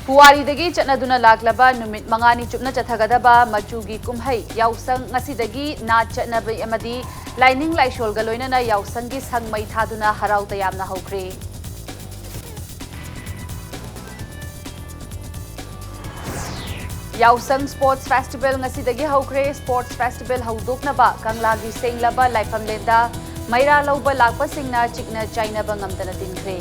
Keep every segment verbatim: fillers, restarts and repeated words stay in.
ꯄꯨꯋꯥꯔꯤꯗꯒꯤ ꯆꯠꯅꯗꯨꯅ ꯂꯥꯛꯂꯕ ꯅꯨꯃꯤꯠ ꯃꯉꯥꯅꯤ ꯆꯨꯞꯅ ꯆꯠꯊꯒꯗꯕ ꯃꯆꯨꯒꯤ ꯀꯨꯝꯍꯩ ꯌꯥꯎꯁꯪ ꯉꯁꯤꯗꯒꯤ ꯅꯥꯠ ꯆꯠꯅꯕ ꯑꯃꯗꯤ ꯂꯥꯏꯅꯤꯡ ꯂꯥꯏꯁꯣꯜꯒ ꯂꯣꯏꯅꯅ ꯌꯥꯎꯁꯪꯒꯤ ꯁꯪ ꯃꯩ ꯊꯥꯗꯨꯅ ꯍꯔꯥꯎ ꯇꯌꯥꯝꯅ ꯍꯧꯈ꯭ꯔꯦ꯫ ꯌꯥꯎꯁꯪ Sports Festival ꯉꯁꯤꯗꯒꯤ ꯍꯧꯈ꯭ꯔꯦ꯫ Sports Festival ꯍꯧꯗꯣꯛꯅꯕ ꯀꯪꯂꯥꯒꯤ ꯁꯦꯡꯂꯕ ꯂꯥꯏꯐꯝꯂꯦꯟꯗ ꯃꯩꯔꯥ ꯂꯧꯕ ꯂꯥꯛꯄꯁꯤꯡꯅ ꯆꯤꯛꯅ ꯆꯥꯏꯅꯕ ꯉꯝꯗꯅ ꯇꯤꯟꯈ꯭ꯔꯦ꯫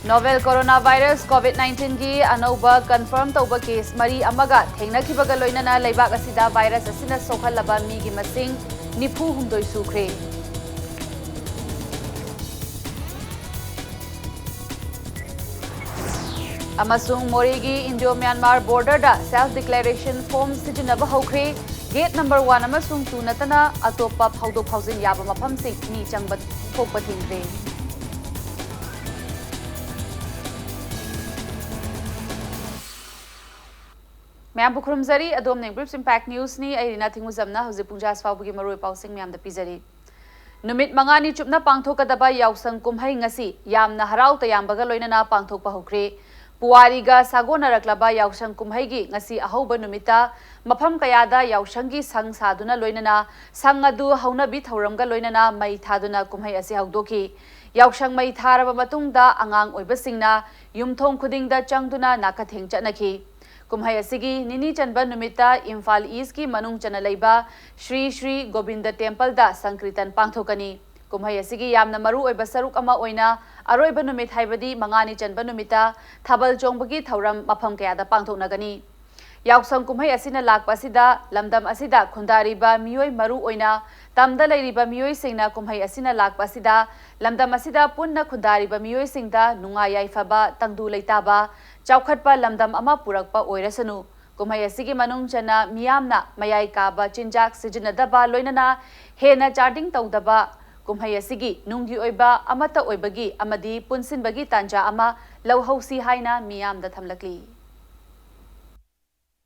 Novel Coronavirus COVID nineteen ꯒꯤ ꯑꯅꯧꯕ confirm ꯇꯧꯕ case ꯃꯔꯤ ꯑꯃꯒ ꯊꯦꯡꯅꯈꯤꯕꯒ ꯂꯣꯏꯅꯅ ꯂꯩꯕꯥꯛ ꯑꯁꯤꯗ virus ꯑꯁꯤꯅ ꯁꯣꯛꯍꯜꯂꯕ ꯃꯤꯒꯤ ꯃꯁꯤꯡ ꯅꯤꯐꯨ ꯍꯨꯝꯗꯣꯏ ꯁꯨꯈ꯭ꯔꯦ꯫ ꯑꯃꯁꯨꯡ ꯃꯣꯔꯦꯒꯤ Indo Myanmar border ꯗ self declaration form ꯁꯤꯖꯤꯟꯅꯕ ꯍꯧꯈ꯭ꯔꯦ꯫ Gate number one ꯑꯃꯁꯨꯡ two ꯅꯠꯇꯅ ꯑꯇꯣꯞꯄ ꯐꯥꯎꯗꯣꯛ ꯐꯥꯎꯖꯤꯟ ꯌꯥꯕ ꯃꯐꯝꯁꯤꯡ ꯃꯤ ꯆꯪꯕ ꯊꯣꯛꯄ ꯊꯤꯡꯈ꯭ꯔꯦ꯫ ꯃꯌꯥꯝꯕꯨ ꯈꯨꯔꯨꯝꯖꯔꯤ꯫ ꯑꯗꯣꯝꯅ Brief Impact News ꯅꯤ꯫ ꯑꯩ ꯔꯤꯅꯥ ꯊꯤꯡꯉꯨꯖꯝꯅ ꯍꯧꯖꯤꯛ ꯄꯨꯡ ꯖꯥ ꯐꯥꯎꯕꯒꯤ ꯃꯔꯨꯑꯣꯏꯕ ꯄꯥꯎꯁꯤꯡ ꯃꯌꯥꯝꯗ ꯄꯤꯖꯔꯤ꯫ ꯅꯨꯃꯤꯠ ꯃꯉꯥꯅꯤ ꯆꯨꯞꯅ ꯄꯥꯡꯊꯣꯛꯀꯗꯕ ꯌꯥꯎꯁꯪ ꯀꯨꯝꯍꯩ ꯉꯁꯤ ꯌꯥꯝꯅ ꯍꯔꯥꯎ ꯇꯌꯥꯝꯕꯒ ꯂꯣꯏꯅꯅ ꯄꯥꯡꯊꯣꯛꯄ ꯍꯧꯈ꯭ꯔꯦ꯫ ꯄꯨꯋꯥꯔꯤꯒ ꯁꯥꯒꯣꯟꯅꯔꯛꯂꯕ ꯌꯥꯎꯁꯪ ꯀꯨꯝꯍꯩꯒꯤ ꯉꯁꯤ ꯑꯍꯧꯕ ꯅꯨꯃꯤꯠꯇ ꯃꯐꯝ ꯀꯌꯥꯗ ꯌꯥꯎꯁꯪꯒꯤ ꯁꯪ ꯁꯥꯗꯨꯅ ꯂꯣꯏꯅꯅ ꯁꯪ ꯑꯗꯨ ꯍꯧꯅꯕꯤ ꯊꯧꯔꯝꯒ ꯂꯣꯏꯅꯅ ꯃꯩ ꯊꯥꯗꯨꯅ ꯀꯨꯝꯍꯩ ꯑꯁꯤ ꯍꯧꯗꯣꯛꯈꯤ꯫ ꯌꯥꯎꯁꯪ ꯃꯩ ꯊꯥꯔꯕ ꯃꯇꯨꯡꯗ ꯑꯉꯥꯡ ꯑꯣꯏꯕꯁꯤꯡꯅ ꯌꯨꯝꯊꯣꯡ ꯈꯨꯗꯤꯡꯗ ꯆꯪꯗꯨꯅ ꯅꯥꯀꯊꯦꯡ ꯆꯠꯅꯈꯤ꯫ ꯀꯨꯝꯍꯩ ꯑꯁꯤꯒꯤ ꯅꯤꯅꯤ ꯆꯟꯕ ꯅꯨꯃꯤꯠꯇ ꯏꯝꯐꯥꯜ East ꯀꯤ ꯃꯅꯨꯡ ꯆꯟꯅ ꯂꯩꯕ ꯁ꯭ꯔꯤ ꯁ꯭ꯔꯤ ꯒꯣꯕꯤꯟꯗ Temple ꯗ ꯁꯪꯀ꯭ꯔꯤꯇꯟ ꯄꯥꯡꯊꯣꯛꯀꯅꯤ꯫ ꯀꯨꯝꯍꯩ ꯑꯁꯤꯒꯤ ꯌꯥꯝꯅ ꯃꯔꯨ ꯑꯣꯏꯕ ꯁꯔꯨꯛ ꯑꯃ ꯑꯣꯏꯅ ꯑꯔꯣꯏꯕ ꯅꯨꯃꯤꯠ ꯍꯥꯏꯕꯗꯤ ꯃꯉꯥꯅꯤ ꯆꯟꯕ ꯅꯨꯃꯤꯠꯇ ꯊꯥꯕꯜ ꯆꯣꯡꯕꯒꯤ ꯊꯧꯔꯝ ꯃꯐꯝ ꯀꯌꯥꯗ ꯄꯥꯡꯊꯣꯛꯅꯒꯅꯤ꯫ ꯌꯥꯎꯁꯪ ꯀꯨꯝꯍꯩ ꯑꯁꯤꯅ ꯂꯥꯛꯄ ꯑꯁꯤꯗ ꯂꯝꯗꯝ ꯑꯁꯤꯗ ꯈꯨꯟꯗꯥꯔꯤꯕ ꯃꯤꯑꯣꯏ ꯃꯔꯨ ꯑꯣꯏꯅ ꯇꯝꯗ ꯂꯩꯔꯤꯕ ꯃꯤꯑꯣꯏꯁꯤꯡꯅ ꯀꯨꯝꯍꯩ ꯑꯁꯤꯅ ꯂꯥꯛꯄ ꯑꯁꯤꯗ ꯂꯝꯗꯝ ꯑꯁꯤꯗ ꯄꯨꯟꯅ ꯈꯨꯟꯗꯥꯔꯤꯕ ꯃꯤꯑꯣꯏꯁꯤꯡꯗ ꯅꯨꯡꯉꯥꯏ ꯌꯥꯏꯐꯕ, ꯇꯪꯗꯨ ꯂꯩꯇꯥꯕ, ꯆꯥꯎꯈꯠꯄ ꯂꯝꯗꯝ ꯑꯃ ꯄꯨꯔꯛꯄ ꯑꯣꯏꯔꯁꯅꯨ꯫ ꯀꯨꯝꯍꯩ ꯑꯁꯤꯒꯤ ꯃꯅꯨꯡ ꯆꯟꯅ ꯃꯤꯌꯥꯝꯅ ꯃꯌꯥꯏ ꯀꯥꯕ ꯆꯤꯟꯖꯥꯛ ꯁꯤꯖꯤꯟꯅꯗꯕ ꯂꯣꯏꯅꯅ ꯍꯦꯟꯅ ꯆꯥꯗꯤꯡ ꯇꯧꯗꯕ, ꯀꯨꯝꯍꯩ ꯑꯁꯤꯒꯤ ꯅꯨꯡꯒꯤ ꯑꯣꯏꯕ ꯑꯃꯠꯇ ꯑꯣꯏꯕꯒꯤ ꯑꯃꯗꯤ ꯄꯨꯟꯁꯤꯟꯕꯒꯤ ꯇꯥꯟꯖꯥ ꯑꯃ ꯂꯧꯍꯧꯁꯤ ꯍꯥꯏꯅ ꯃꯤꯌꯥꯝꯗ ꯊꯝꯂꯛꯂꯤ꯫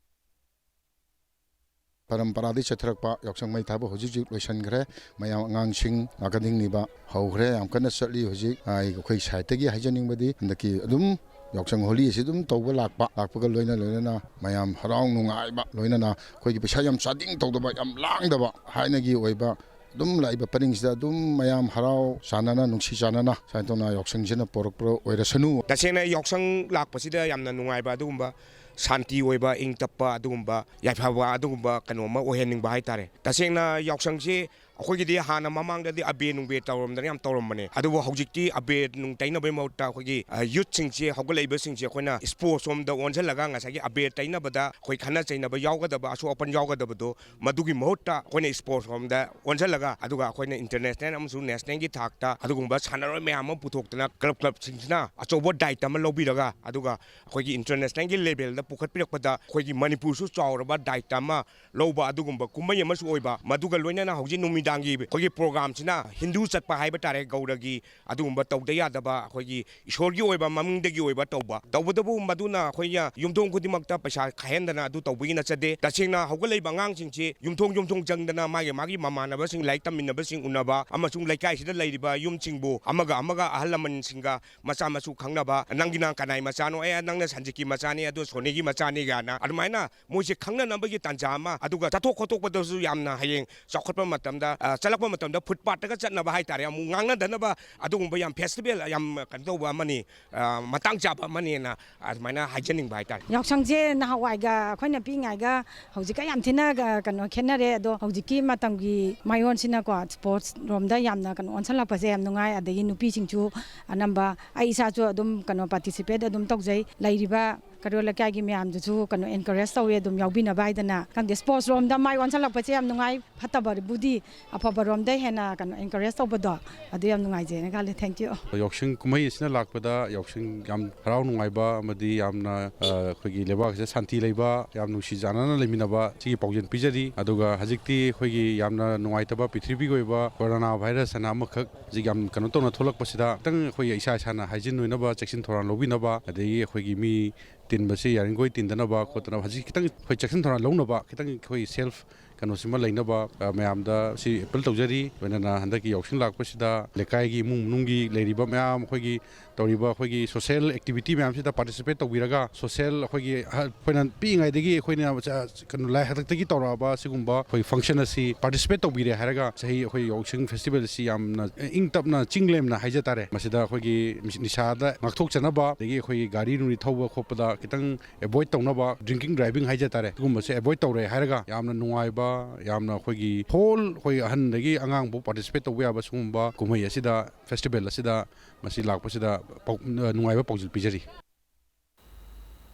ꯄꯔꯝꯄꯔꯥꯗꯒꯤ ꯆꯠꯊꯔꯛꯄ ꯌꯥꯎꯁꯪ ꯃꯩ ꯊꯥꯕ ꯍꯧꯖꯤꯛ ꯍꯧꯖꯤꯛ ꯂꯣꯏꯁꯤꯟꯈ꯭ꯔꯦ꯫ ꯃꯌꯥꯝ ꯑꯉꯥꯡꯁꯤꯡ ꯅꯥꯀꯟ ꯍꯤꯡꯂꯤꯕ ꯍꯧꯈ꯭ꯔꯦ, ꯌꯥꯝ ꯀꯟꯅ ꯆꯠꯂꯤ꯫ ꯍꯧꯖꯤꯛ ꯑꯩ, ꯑꯩꯈꯣꯏ ꯁꯥꯏꯠꯇꯒꯤ ꯍꯥꯏꯖꯅꯤꯡꯕꯗꯤ ꯍꯟꯗꯛꯀꯤ ꯑꯗꯨꯝ ꯌꯥꯎꯁꯪ ꯍꯣꯂꯤ ꯑꯁꯤ ꯑꯗꯨꯝ ꯇꯧꯕ ꯂꯥꯛꯄ, ꯂꯥꯛꯄꯒ ꯂꯣꯏꯅ ꯂꯣꯏꯅꯅ ꯃꯌꯥꯝ ꯍꯔꯥꯎ ꯅꯨꯡꯉꯥꯏꯕ, ꯂꯣꯏꯅꯅ ꯑꯩꯈꯣꯏꯒꯤ ꯄꯩꯁꯥ ꯌꯥꯝ ꯆꯥꯗꯤꯡ ꯇꯧꯗꯕ, ꯌꯥꯝ ꯂꯥꯡꯗꯕ ꯍꯥꯏꯅꯒꯤ ꯑꯣꯏꯕ ꯑꯗꯨꯝ ꯂꯥꯛꯏꯕ ꯄꯔꯤꯡꯁꯤꯗ ꯑꯗꯨꯝ ꯃꯌꯥꯝ ꯍꯔꯥꯎ ꯆꯥꯟꯅꯅ, ꯅꯨꯡꯁꯤ ꯆꯥꯟꯅꯅ ꯁꯨꯃꯥꯏꯅ ꯇꯧꯅ ꯌꯥꯎꯁꯪꯁꯤꯅ ꯄꯣꯔꯛꯄ ꯑꯣꯏꯔꯁꯅꯨ꯫ ꯇꯁꯦꯡꯅ ꯌꯥꯎꯁꯪ ꯂꯥꯛꯄꯁꯤꯗ ꯌꯥꯝꯅ ꯅꯨꯡꯉꯥꯏꯕ, ꯑꯗꯨꯒꯨꯝꯕ ꯁꯥꯟꯇꯤ ꯑꯣꯏꯕ, ꯏꯪ ꯇꯞꯄ, ꯑꯗꯨꯒꯨꯝꯕ ꯌꯥꯏꯐꯕ, ꯑꯗꯨꯒꯨꯝꯕ ꯀꯩꯅꯣ ꯑꯃ ꯑꯣꯏꯍꯟꯅꯤꯡꯕ ꯍꯥꯏꯇꯥꯔꯦ꯫ ꯇꯁꯦꯡꯅ ꯌꯥꯎꯁꯪꯁꯤ ꯑꯩꯈꯣꯏꯒꯤꯗꯤ ꯍꯥꯟꯅ ꯃꯃꯥꯡꯗꯗꯤ ꯑꯕꯦꯔ ꯅꯨꯡꯕꯦꯔ ꯇꯧꯔꯝꯗꯅ ꯌꯥꯝ ꯇꯧꯔꯝꯕꯅꯦ, ꯑꯗꯨꯕꯨ ꯍꯧꯖꯤꯛꯇꯤ ꯑꯕꯦꯔ ꯅꯨꯡ ꯇꯩꯅꯕꯒꯤ ꯃꯍꯨꯠꯇ ꯑꯩꯈꯣꯏꯒꯤ, ꯑ, ꯌꯨꯠꯁꯤꯡꯁꯦ, ꯍꯧꯒꯠꯂꯛꯏꯕꯁꯤꯡꯁꯦ ꯑꯩꯈꯣꯏꯅ ꯁ꯭ꯄꯣꯔꯠꯁ ꯔꯣꯝꯗ ꯑꯣꯟꯁꯤꯜꯂꯒ ꯉꯁꯥꯏꯒꯤ ꯑꯕꯦꯔ ꯇꯩꯅꯕꯗ ꯑꯩꯈꯣꯏ ꯈꯠꯅ ꯆꯩꯅꯕ ꯌꯥꯎꯒꯗꯕ, ꯑꯁꯣꯛ ꯑꯄꯟ ꯌꯥꯎꯒꯗꯕꯗꯣ ꯃꯗꯨꯒꯤ ꯃꯍꯨꯠꯇ ꯑꯩꯈꯣꯏꯅ ꯁ꯭ꯄꯣꯔꯠꯁ ꯔꯣꯝꯗ ꯑꯣꯟꯁꯤꯜꯂꯒ, ꯑꯗꯨꯒ ꯑꯩꯈꯣꯏꯅ ꯏꯟꯇꯔꯅꯦꯁꯅꯦꯜ ꯑꯃꯁꯨꯡ ꯅꯦꯁꯅꯦꯜꯒꯤ ꯊꯥꯛꯇ ꯑꯗꯨꯒꯨꯝꯕ ꯁꯥꯟꯅꯔꯣꯏ ꯃꯌꯥꯝ ꯑꯃ ꯄꯨꯊꯣꯛꯇꯅ ꯀ꯭ꯂꯕ ꯀ꯭ꯂꯕꯁꯤꯡꯁꯤꯅ ꯑꯆꯧꯕ ꯗꯥꯏꯇ ꯑꯃ ꯂꯧꯕꯤꯔꯒ, ꯑꯗꯨꯒ ꯑꯩꯈꯣꯏꯒꯤ ꯏꯟꯇꯔꯅꯦꯁꯅꯦꯜꯒꯤ ꯂꯦꯚꯦꯜꯗ ꯄꯨꯈꯠꯄꯤꯔꯛꯄꯗ ꯑꯩꯈꯣꯏꯒꯤ ꯃꯅꯤꯄꯨꯔꯁꯨ ꯆꯥꯎꯔꯕ ꯗꯥꯏꯇ ꯑꯃ ꯂꯧꯕ ꯑꯗꯨꯒꯨꯝꯕ ꯀꯨꯝꯍꯩ ꯑꯃꯁꯨ ꯑꯣꯏꯕ, ꯃꯗꯨꯒ ꯂꯣꯏꯅꯅ ꯍꯧꯖꯤꯛ ꯅꯨꯃꯤꯗꯥꯡꯒꯤ ꯑꯩꯈꯣꯏꯒꯤ ꯄ꯭ꯔꯣꯒ꯭ꯔꯥꯝꯁꯤꯅ ꯍꯤꯟꯗꯨ ꯆꯠꯄ ꯍꯥꯏꯕ ꯇꯥꯔꯦ, ꯒꯧꯔꯒꯤ ꯑꯗꯨꯒꯨꯝꯕ ꯇꯧꯗ ꯌꯥꯗꯕ, ꯑꯩꯈꯣꯏꯒꯤ ꯏꯁꯣꯔꯒꯤ ꯑꯣꯏꯕ ꯃꯃꯤꯡꯗꯒꯤ ꯑꯣꯏꯕ ꯇꯧꯕ꯫ ꯇꯧꯕꯇꯕꯨ ꯃꯗꯨꯅ ꯑꯩꯈꯣꯏꯅ ꯌꯨꯝꯊꯣꯡ ꯈꯨꯗꯤꯡꯃꯛꯇ ꯄꯩꯁꯥ ꯈꯥꯏꯍꯟꯗꯅ ꯑꯗꯨ ꯇꯧꯕꯒꯤ ꯅꯠꯆꯗꯦ꯫ ꯇꯁꯦꯡꯅ ꯍꯧꯒꯠꯂꯛꯏꯕ ꯑꯉꯥꯡꯁꯤꯡꯁꯤ ꯌꯨꯝꯊꯣꯡ ꯌꯨꯝꯊꯣꯡ ꯆꯪꯗꯅ ꯃꯥꯒꯤ ꯃꯥꯒꯤ ꯃꯃꯥꯟꯅꯕꯁꯤꯡ, ꯂꯥꯏꯔꯤꯛ ꯇꯝꯃꯤꯟꯅꯕꯁꯤꯡ ꯎꯅꯕ ꯑꯃꯁꯨꯡ ꯂꯩꯀꯥꯏꯁꯤꯗ ꯂꯩꯔꯤꯕ ꯌꯨꯝꯁꯤꯡꯕꯨ ꯑꯃꯒ ꯑꯃꯒ, ꯑꯍꯜ ꯂꯃꯟꯁꯤꯡꯒ, ꯃꯆꯥ ꯃꯁꯨ ꯈꯪꯅꯕ, "ꯅꯪꯒꯤꯅ ꯀꯅꯥꯏ ꯃꯆꯥꯅꯣ? ꯑꯦ, ꯅꯪꯅ ꯁꯟꯖꯤꯠꯀꯤ ꯃꯆꯥꯅꯤ, ꯑꯗꯨ ꯁꯣꯅꯤꯒꯤ ꯃꯆꯥꯅꯤ" ꯀꯥꯏꯅ ꯑꯗꯨꯃꯥꯏꯅ ꯃꯣꯏꯁꯦ ꯈꯪꯅꯅꯕꯒꯤ ꯇꯥꯟꯖꯥ ꯑꯃ, ꯑꯗꯨꯒ ꯆꯠꯊꯣꯛ ꯈꯣꯠꯇꯣꯛꯄꯗꯁꯨ ꯌꯥꯝꯅ ꯍꯌꯦꯡ ꯆꯥꯎꯈꯠꯄ ꯃꯇꯝꯗ, ꯑ, ꯆꯠꯂꯛꯄ ꯃꯇꯝꯗ ꯐꯨꯠꯄꯥꯠꯇꯒ ꯆꯠꯅꯕ ꯍꯥꯏꯇꯥꯔꯦ, ꯑꯃꯨꯛ ꯉꯥꯡꯅꯗꯅꯕ ꯑꯗꯨꯒꯨꯝꯕ ꯌꯥꯝ ꯐꯦꯁꯇꯤꯚꯦꯜ ꯌꯥꯝ ꯀꯩꯅꯣ ꯇꯧꯕ ꯑꯃꯅꯤ, ꯑ, ꯃꯇꯥꯡ ꯆꯥꯕ ꯑꯃꯅꯤꯅ ꯑꯗꯨꯃꯥꯏꯅ ꯍꯥꯏꯖꯅꯤꯡꯕ ꯍꯥꯏꯇꯥꯔꯦ꯫ ꯌꯥꯎꯁꯪꯁꯦ ꯅꯍꯥꯟꯋꯥꯏꯒ ꯑꯩꯈꯣꯏꯅ ꯄꯤꯛꯏꯉꯩꯒ ꯍꯧꯖꯤꯛꯀ ꯌꯥꯝ ꯊꯤꯅ, ꯑ, ꯀꯩꯅꯣ ꯈꯦꯠꯅꯔꯦ꯫ ꯑꯗꯣ ꯍꯧꯖꯤꯛꯀꯤ ꯃꯇꯝꯒꯤ ꯃꯥꯏꯑꯣꯟꯁꯤꯅꯀꯣ, ꯁ꯭ꯄꯣꯔꯠꯁ ꯔꯣꯝꯗ ꯌꯥꯝꯅ ꯀꯩꯅꯣ ꯑꯣꯟꯁꯜꯂꯛꯄꯁꯦ ꯌꯥꯝ ꯅꯨꯡꯉꯥꯏ꯫ ꯑꯗꯒꯤ ꯅꯨꯄꯤꯁꯤꯡꯁꯨ ꯑꯅꯝꯕ, ꯑꯩ ꯏꯁꯥꯁꯨ ꯑꯗꯨꯝ ꯀꯩꯅꯣ ꯄꯥꯔꯇꯤꯁꯤꯄꯦꯠ ꯑꯗꯨꯝ ꯇꯧꯖꯩ꯫ ꯂꯩꯔꯤꯕ ꯀꯩꯔꯣꯜ ꯂꯩꯀꯥꯏꯒꯤ ꯃꯌꯥꯝꯗꯨꯁꯨ ꯀꯩꯅꯣ ꯑꯦꯟꯀꯔꯦꯖ ꯇꯧꯋꯦ, ꯑꯗꯨꯝ ꯌꯥꯎꯕꯤꯅꯕ ꯍꯥꯏꯗꯅ꯫ ꯈꯪꯗꯦ, ꯁ꯭ꯄꯣꯔꯠꯁ ꯔꯣꯝꯗ ꯃꯥꯏ ꯑꯣꯟꯁꯜꯂꯛꯄꯁꯦ ꯌꯥꯝ ꯅꯨꯡꯉꯥꯏ꯫ ꯐꯠꯇꯕꯕꯨꯗꯤ ꯑꯐꯕꯔꯣꯝꯗ ꯍꯦꯟꯅ ꯀꯩꯅꯣ encourage ꯇꯧꯕꯗꯣ, ꯑꯗꯨ ꯌꯥꯝ ꯅꯨꯡꯉꯥꯏꯖꯩꯅ ꯈꯜꯂꯦ꯫ Thank you꯫ ꯌꯥꯎꯁꯪ ꯀꯨꯝꯍꯩ ꯑꯁꯤꯅ ꯂꯥꯛꯄꯗ ꯌꯥꯎꯁꯪ ꯌꯥꯝ ꯍꯔꯥꯎ ꯅꯨꯡꯉꯥꯏꯕ ꯑꯃꯗꯤ ꯌꯥꯝꯅ, ꯑ, ꯑꯩꯈꯣꯏꯒꯤ ꯂꯩꯕꯥꯛꯁꯤꯗ ꯁꯥꯟꯇꯤ ꯂꯩꯕ, ꯌꯥꯝ ꯅꯨꯡꯁꯤ ꯆꯥꯟꯅꯅ ꯂꯩꯃꯤꯟꯅꯕ, ꯁꯤꯒꯤ ꯄꯥꯎꯖꯦꯜ ꯄꯤꯖꯔꯤ꯫ ꯑꯗꯨꯒ ꯍꯧꯖꯤꯛꯇꯤ ꯑꯩꯈꯣꯏꯒꯤ ꯌꯥꯝꯅ ꯅꯨꯡꯉꯥꯏꯇꯕ ꯄ꯭ꯔꯤꯊꯤꯕꯤꯒꯤ ꯑꯣꯏꯕ corona virus ꯍꯥꯏꯅ ꯑꯃꯈꯛ ꯍꯧꯖꯤꯛ ꯌꯥꯝ ꯀꯩꯅꯣ ꯇꯧꯅ ꯊꯣꯛꯂꯛꯄꯁꯤꯗ, ꯈꯤꯇꯪ ꯑꯩꯈꯣꯏ ꯏꯁꯥ ꯏꯁꯥꯅ hygiene ꯑꯣꯏꯅꯕ ꯆꯦꯛꯁꯤꯟ ꯊꯧꯔꯥꯡ ꯂꯧꯕꯤꯅꯕ, ꯑꯗꯒꯤ ꯑꯩꯈꯣꯏꯒꯤ ꯃꯤ ꯇꯤꯟꯕꯁꯤ ꯌꯥꯔꯤꯈꯣꯏ ꯇꯤꯟꯗꯅꯕ ꯈꯣꯠꯇꯅꯕ, ꯍꯧꯖꯤꯛ ꯈꯤꯇꯪ ꯑꯩꯈꯣꯏ ꯆꯦꯛꯁꯤꯟ ꯊꯧꯔꯥꯡ ꯂꯧꯅꯕ, ꯈꯤꯇꯪ ꯑꯩꯈꯣꯏ self ꯀꯩꯅꯣꯁꯤꯃ ꯂꯩꯅꯕ, ꯑ, ꯃꯌꯥꯝꯗ ꯁꯤ appeal ꯇꯧꯖꯔꯤ꯫ ꯂꯣꯏꯅꯅ ꯍꯟꯗꯛꯀꯤ ꯌꯥꯎꯁꯪ ꯂꯥꯛꯄꯁꯤꯗ ꯂꯩꯀꯥꯏꯒꯤ ꯏꯃꯨꯡ ꯃꯅꯨꯡꯒꯤ ꯂꯩꯔꯤꯕ ꯃꯌꯥꯝ, ꯑꯩꯈꯣꯏꯒꯤ ꯇꯧꯔꯤꯕ ꯑꯩꯈꯣꯏꯒꯤ social activity ꯃꯌꯥꯝꯁꯤꯗ participate ꯇꯧꯕꯤꯔꯒ, social ꯑꯩꯈꯣꯏꯒꯤ ꯑꯍ-, ꯑꯩꯈꯣꯏꯅ ꯄꯤꯛꯏꯉꯩꯗꯒꯤ ꯑꯩꯈꯣꯏꯅ ꯆ-, ꯀꯩꯅꯣ, ꯂꯥꯏ ꯍꯥꯛꯇꯛꯇꯒꯤ ꯇꯧꯔꯛꯑꯕ ꯁꯤꯒꯨꯝꯕ ꯑꯩꯈꯣꯏ function ꯑꯁꯤ participate ꯇꯧꯕꯤꯔꯦ ꯍꯥꯏꯔꯒ, ꯆꯍꯤ ꯑꯩꯈꯣꯏ ꯌꯥꯎꯁꯪ festival ꯑꯁꯤ ꯌꯥꯝꯅ ꯏꯪ ꯇꯞꯅ ꯆꯤꯡ ꯂꯦꯝꯅ ꯍꯥꯏꯖ ꯇꯥꯔꯦ꯫ ꯃꯁꯤꯗ ꯑꯩꯈꯣꯏꯒꯤ ꯅꯤꯁꯥꯗ ꯉꯥꯛꯊꯣꯛꯆꯅꯕ, ꯑꯗꯒꯤ ꯑꯩꯈꯣꯏꯒꯤ ꯒꯥꯔꯤ ꯅꯨꯡꯂꯤ ꯊꯧꯕ ꯈꯣꯠꯄꯗ ꯈꯤꯇꯪ avoid ꯇꯧꯅꯕ, drinking driving ꯍꯥꯏꯖ ꯇꯥꯔꯦ, ꯁꯤꯒꯨꯝꯕꯁꯦ avoid ꯇꯧꯔꯦ ꯍꯥꯏꯔꯒ, ꯌꯥꯝꯅ ꯅꯨꯡꯉꯥꯏꯕ, ꯌꯥꯝꯅ ꯑꯩꯈꯣꯏꯒꯤ whole ꯑꯩꯈꯣꯏ ꯑꯍꯟꯗꯒꯤ ꯑꯉꯥꯡꯐꯥꯎ participate ꯇꯧꯕ ꯌꯥꯕ ꯁꯤꯒꯨꯝꯕ ꯀꯨꯝꯍꯩ ꯑꯁꯤꯗ, festival ꯑꯁꯤꯗ, ꯃꯁꯤ ꯂꯥꯛꯄꯁꯤꯗ ꯄꯥꯎ-, ꯅꯨꯡꯉꯥꯏꯕ ꯄꯥꯎꯖꯦꯜ ꯄꯤꯖꯔꯤ꯫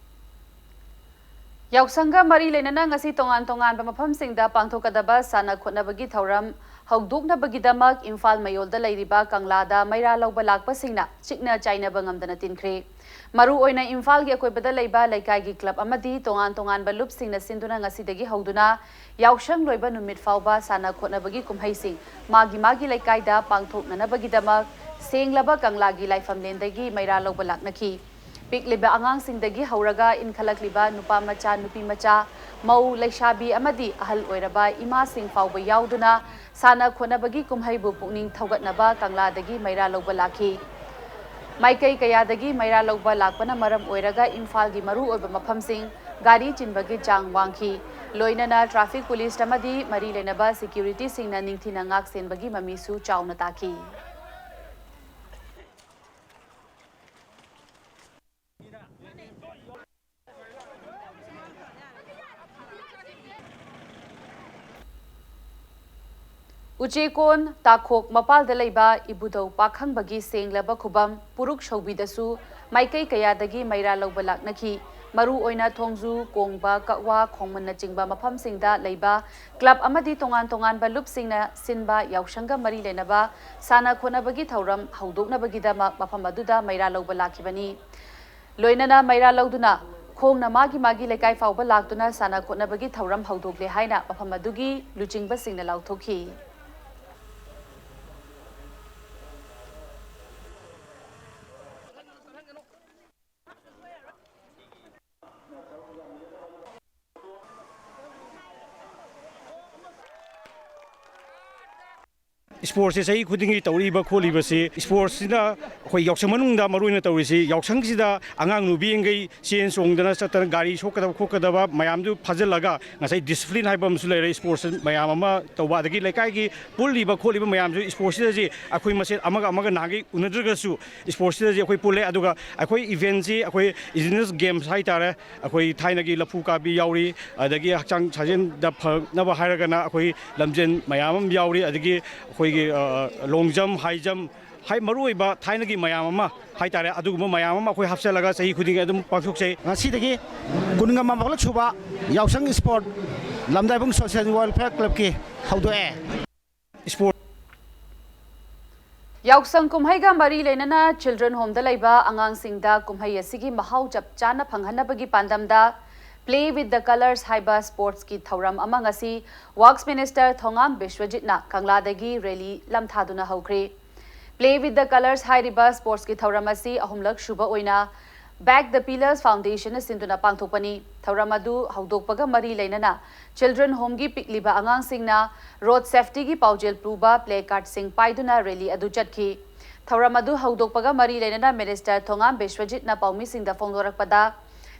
ꯌꯥꯎꯁꯪꯒ ꯃꯔꯤ ꯂꯩꯅꯅ ꯉꯁꯤ ꯇꯣꯉꯥꯟ ꯇꯣꯉꯥꯟꯕ ꯃꯐꯝꯁꯤꯡꯗ ꯄꯥꯡꯊꯣꯛꯀꯗꯕ ꯁꯥꯟꯅ ꯈꯣꯠꯅꯕꯒꯤ ꯊꯧꯔꯝ ꯍꯧꯗꯣꯛꯅꯕꯒꯤꯗꯃꯛ ꯏꯝꯐꯥꯜ ꯃꯌꯣꯜꯗ ꯂꯩꯔꯤꯕ ꯀꯪꯂꯥꯗ ꯃꯩꯔꯥ ꯂꯧꯕ ꯂꯥꯛꯄꯁꯤꯡꯅ ꯆꯤꯛꯅ ꯆꯥꯏꯅꯕ ꯉꯝꯗꯅ ꯇꯤꯟꯈ꯭ꯔꯦ꯫ ꯃꯔꯨ ꯑꯣꯏꯅ ꯏꯝꯐꯥꯜꯒꯤ ꯑꯀꯣꯏꯕꯗ ꯂꯩꯕ ꯂꯩꯀꯥꯏꯒꯤ club ꯑꯃꯗꯤ ꯇꯣꯉꯥꯟ ꯇꯣꯉꯥꯟꯕ ꯂꯨꯞꯁꯤꯡꯅ ꯁꯤꯟꯗꯨꯅ ꯉꯁꯤꯗꯒꯤ ꯍꯧꯗꯨꯅ ꯌꯥꯎꯁꯪ ꯂꯣꯏꯕ ꯅꯨꯃꯤꯠ ꯐꯥꯎꯕ ꯁꯥꯟꯅ ꯈꯣꯠꯅꯕꯒꯤ ꯀꯨꯝꯍꯩꯁꯤꯡ ꯃꯥꯒꯤ ꯃꯥꯒꯤ ꯂꯩꯀꯥꯏꯗ ꯄꯥꯡꯊꯣꯛꯅꯅꯕꯒꯤꯗꯃꯛ ꯁꯦꯡꯂꯕ ꯀꯪꯂꯥꯒꯤ ꯂꯥꯏꯐꯝꯂꯦꯟꯗꯒꯤ ꯃꯩꯔꯥ ꯂꯧꯕ ꯂꯥꯛꯅꯈꯤ꯫ ꯄꯤꯛꯂꯤꯕ ꯑꯉꯥꯡꯁꯤꯡꯗꯒꯤ ꯍꯧꯔꯒ ꯏꯟꯈꯠꯂꯛꯂꯤꯕ ꯅꯨꯄꯥ ꯃꯆꯥ, ꯅꯨꯄꯤ ꯃꯆꯥ, ꯃꯧ, ꯂꯩꯁꯥꯕꯤ ꯑꯃꯗꯤ ꯑꯍꯜ ꯑꯣꯏꯔꯕ ꯏꯃꯥꯁꯤꯡ ꯐꯥꯎꯕ ꯌꯥꯎꯗꯨꯅ ꯁꯥꯟꯅ ꯈꯣꯠꯅꯕꯒꯤ ꯀꯨꯝꯍꯩꯕꯨ ꯄꯨꯛꯅꯤꯡ ꯊꯧꯒꯠꯅꯕ ꯀꯪꯂꯥꯗꯒꯤ ꯃꯩꯔꯥ ꯂꯧꯕ ꯂꯥꯛꯈꯤ꯫ ꯃꯥꯏꯀꯩ ꯀꯌꯥꯗꯒꯤ ꯃꯩꯔꯥ ꯂꯧꯕ ꯂꯥꯛꯄꯅ ꯃꯔꯝ ꯑꯣꯏꯔꯒ ꯏꯝꯐꯥꯜꯒꯤ ꯃꯔꯨꯑꯣꯏꯕ ꯃꯐꯝꯁꯤꯡ ꯒꯥꯔꯤ ꯆꯤꯟꯕꯒꯤ ꯆꯥꯡ ꯋꯥꯡꯈꯤ꯫ ꯂꯣꯏꯅꯅ traffic police ꯑꯃꯗꯤ ꯃꯔꯤ ꯂꯩꯅꯕ securityꯁꯤꯡꯅ ꯅꯤꯡꯊꯤꯅ ꯉꯥꯛ ꯁꯦꯟꯕꯒꯤ ꯃꯃꯤꯁꯨ ꯆꯥꯎꯅ ꯇꯥꯈꯤ꯫ ꯎꯆꯦꯀꯣꯟ ꯇꯥꯈꯣꯛ ꯃꯄꯥꯜꯗ ꯂꯩꯕ ꯏꯕꯨꯙꯧ ꯄꯥꯈꯪꯕꯒꯤ ꯁꯦꯡꯂꯕ ꯈꯨꯕꯝ ꯄꯨꯔꯨꯛ ꯁꯧꯕꯤꯗꯁꯨ ꯃꯥꯏꯀꯩ ꯀꯌꯥꯗꯒꯤ ꯃꯩꯔꯥ ꯂꯧꯕ ꯂꯥꯛꯅꯈꯤ꯫ ꯃꯔꯨ ꯑꯣꯏꯅ ꯊꯣꯡꯖꯨ, ꯀꯣꯡꯕ, ꯀꯛꯋꯥ, ꯈꯣꯡꯃꯟꯅꯆꯤꯡꯕ ꯃꯐꯝꯁꯤꯡꯗ ꯂꯩꯕ ꯀ꯭ꯂꯕ ꯑꯃꯗꯤ ꯇꯣꯉꯥꯟ ꯇꯣꯉꯥꯟꯕ ꯂꯨꯞꯁꯤꯡꯅ ꯁꯤꯟꯕ ꯌꯥꯎꯁꯪꯒ ꯃꯔꯤ ꯂꯩꯅꯕ ꯁꯥꯟꯅ ꯈꯣꯠꯅꯕꯒꯤ ꯊꯧꯔꯝ ꯍꯧꯗꯣꯛꯅꯕꯒꯤꯗꯃꯛ ꯃꯐꯝ ꯑꯗꯨꯗ ꯃꯩꯔꯥ ꯂꯧꯕ ꯂꯥꯛꯈꯤꯕꯅꯤ꯫ ꯂꯣꯏꯅꯅ ꯃꯩꯔꯥ ꯂꯧꯗꯨꯅ ꯈꯣꯡꯅ ꯃꯥꯒꯤ ꯃꯥꯒꯤ ꯂꯩꯀꯥꯏ ꯐꯥꯎꯕ ꯂꯥꯛꯇꯨꯅ ꯁꯥꯟꯅ ꯈꯣꯠꯅꯕꯒꯤ ꯊꯧꯔꯝ ꯍꯧꯗꯣꯛꯂꯦ ꯍꯥꯏꯅ ꯃꯐꯝ ꯑꯗꯨꯒꯤ ꯂꯨꯆꯤꯡꯕꯁꯤꯡꯅ ꯂꯥꯎꯊꯣꯛꯈꯤ꯫ ꯏꯁꯄꯣꯔꯠꯁꯦ ꯆꯍꯤ ꯈꯨꯗꯤꯡꯒꯤ ꯇꯧꯔꯛꯏꯕ ꯈꯣꯠꯂꯤꯕꯁꯤ, ꯏꯁꯄꯣꯔꯠꯁꯁꯤꯅ ꯑꯩꯈꯣꯏ ꯌꯥꯎꯁꯪ ꯃꯅꯨꯡꯗ ꯃꯔꯨ ꯑꯣꯏꯅ ꯇꯧꯔꯤꯁꯤ, ꯌꯥꯎꯁꯪꯁꯤꯗ ꯑꯉꯥꯡ ꯅꯨꯕꯤꯈꯩ ꯆꯦꯟ ꯆꯣꯡꯗꯅ ꯆꯠꯇꯅ ꯒꯥꯔꯤ ꯁꯣꯛꯀꯗꯕ ꯈꯣꯠꯀꯗꯕ ꯃꯌꯥꯝꯗꯨ ꯐꯥꯖꯤꯜꯂꯒ ꯉꯁꯥꯏ ꯗꯤꯁꯤꯄ꯭ꯂꯤꯟ ꯍꯥꯏꯕ ꯑꯃꯁꯨ ꯂꯩꯔꯦ꯫ ꯏꯁꯄꯣꯔꯠꯁ ꯃꯌꯥꯝ ꯑꯃ ꯇꯧꯕ, ꯑꯗꯒꯤ ꯂꯩꯀꯥꯏꯒꯤ ꯄꯨꯜꯂꯤꯕ ꯈꯣꯠꯂꯤꯕ ꯃꯌꯥꯝꯁꯨ ꯏꯁꯄꯣꯔꯠꯁꯤꯗꯁꯤ ꯑꯩꯈꯣꯏ ꯃꯁꯦꯟ ꯑꯃꯒ ꯑꯃꯒ ꯅꯍꯥꯟꯒꯩ ꯎꯅꯗ꯭ꯔꯒꯁꯨ ꯏꯁꯄꯣꯔꯠꯁꯤꯗꯁꯤ ꯑꯩꯈꯣꯏ ꯄꯨꯜꯂꯦ꯫ ꯑꯗꯨꯒ ꯑꯩꯈꯣꯏ ꯏꯚꯦꯟꯁꯤ ꯑꯩꯈꯣꯏ ꯏꯟꯗꯤꯖꯤꯅꯁ ꯒꯦꯝꯁ ꯍꯥꯏꯇꯥꯔꯦ, ꯑꯩꯈꯣꯏ ꯊꯥꯏꯅꯒꯤ ꯂꯐꯨ ꯀꯥꯕꯤ ꯌꯥꯎꯔꯤ, ꯑꯗꯒꯤ ꯍꯛꯆꯥꯡ ꯁꯥꯖꯦꯜꯗ ꯐꯅꯕ ꯍꯥꯏꯔꯒꯅ ꯑꯩꯈꯣꯏ ꯂꯝꯖꯦꯟ ꯃꯌꯥꯝ ꯑꯃ ꯌꯥꯎꯔꯤ, ꯑꯗꯒꯤ ꯑꯩꯈꯣꯏꯒꯤ ꯂꯣꯡ ꯖꯝ, ꯍꯥꯏ ꯖꯝ, ꯍꯥꯏ ꯃꯔꯨꯑꯣꯏꯕ ꯊꯥꯏꯅꯒꯤ ꯃꯌꯥꯝ ꯑꯃ ꯍꯥꯏꯇꯥꯔꯦ, ꯑꯗꯨꯒꯨꯝꯕ ꯃꯌꯥꯝ ꯑꯃ ꯑꯩꯈꯣꯏ ꯍꯥꯞꯆꯤꯜꯂꯒ ꯆꯍꯤ ꯈꯨꯗꯤꯡꯒꯤ ꯑꯗꯨꯝ ꯄꯥꯡꯊꯣꯛꯆꯩ꯫ ꯉꯁꯤꯗꯒꯤ ꯀꯨꯟꯒ ꯃꯥꯄꯜꯂꯛ ꯁꯨꯕ ꯌꯥꯎꯁꯪ ꯏꯁꯄꯣꯔꯠ ꯂꯝꯗꯥꯏꯕꯨꯡ ꯁꯣꯁꯤꯌꯦꯜ ꯋꯦꯜꯐꯤꯌꯔ ꯀ꯭ꯂꯕꯀꯤ ꯍꯧꯗꯣꯛꯑꯦ꯫ ꯏꯁꯄꯣꯔꯠ ꯌꯥꯎꯁꯪ ꯀꯨꯝꯍꯩꯒ ꯃꯔꯤ ꯂꯩꯅꯅ ꯆꯤꯜꯗ꯭ꯔꯦꯟ ꯍꯣꯝꯗ ꯂꯩꯕ ꯑꯉꯥꯡꯁꯤꯡꯗ ꯀꯨꯝꯍꯩ ꯑꯁꯤꯒꯤ ꯃꯍꯥꯎ ꯆꯞ ꯆꯥꯅ ꯐꯪꯍꯟꯅꯕꯒꯤ ꯄꯥꯟꯗꯝꯗ Play with the Colours ꯍꯥꯏꯕ ꯁ꯭ꯄꯣꯔꯠꯁꯀꯤ ꯊꯧꯔꯝ ꯑꯃ ꯉꯁꯤ ꯋꯥꯔꯛꯁ ꯃꯤꯅꯤꯁꯇꯔ ꯊꯣꯉꯥꯝ ꯕꯤꯁ꯭ꯋꯖꯤꯠꯅ ꯀꯪꯂꯥꯗꯒꯤ ꯔꯦꯂꯤ ꯂꯝꯊꯥꯗꯨꯅ ꯍꯧꯈ꯭ꯔꯦ꯫ Play with the Colours ꯍꯥꯏꯔꯤꯕ ꯁ꯭ꯄꯣꯔꯠꯁꯀꯤ ꯊꯧꯔꯝ ꯑꯁꯤ ꯑꯍꯨꯝꯂꯛ ꯁꯨꯕ ꯑꯣꯏꯅ Back the Pillars Foundationꯅ ꯁꯤꯟꯗꯨꯅ ꯄꯥꯡꯊꯣꯛꯄꯅꯤ꯫ ꯊꯧꯔꯝ ꯑꯗꯨ ꯍꯧꯗꯣꯛꯄꯒ ꯃꯔꯤ ꯂꯩꯅꯅ ꯆꯤꯜꯗ꯭ꯔꯦꯟ ꯍꯣꯝꯒꯤ ꯄꯤꯛꯂꯤꯕ ꯑꯉꯥꯡꯁꯤꯡꯅ ꯔꯣꯗ ꯁꯦꯐꯇꯤꯒꯤ ꯄꯥꯎꯖꯦꯜ ꯄꯨꯕ ꯄ꯭ꯂꯦ ꯀꯥꯔꯗꯁꯤꯡ ꯄꯥꯏꯗꯨꯅ ꯔꯦꯂꯤ ꯑꯗꯨ ꯆꯠꯈꯤ꯫ ꯊꯧꯔꯝ ꯑꯗꯨ ꯍꯧꯗꯣꯛꯄꯒ ꯃꯔꯤ ꯂꯩꯅꯅ ꯃꯤꯅꯤꯁꯇꯔ ꯊꯣꯉꯥꯝ ꯕꯤꯁ꯭ꯋꯖꯤꯠꯅ ꯄꯥꯎꯃꯤꯁꯤꯡꯗ ꯐꯣꯡꯗꯣꯔꯛꯄꯗ,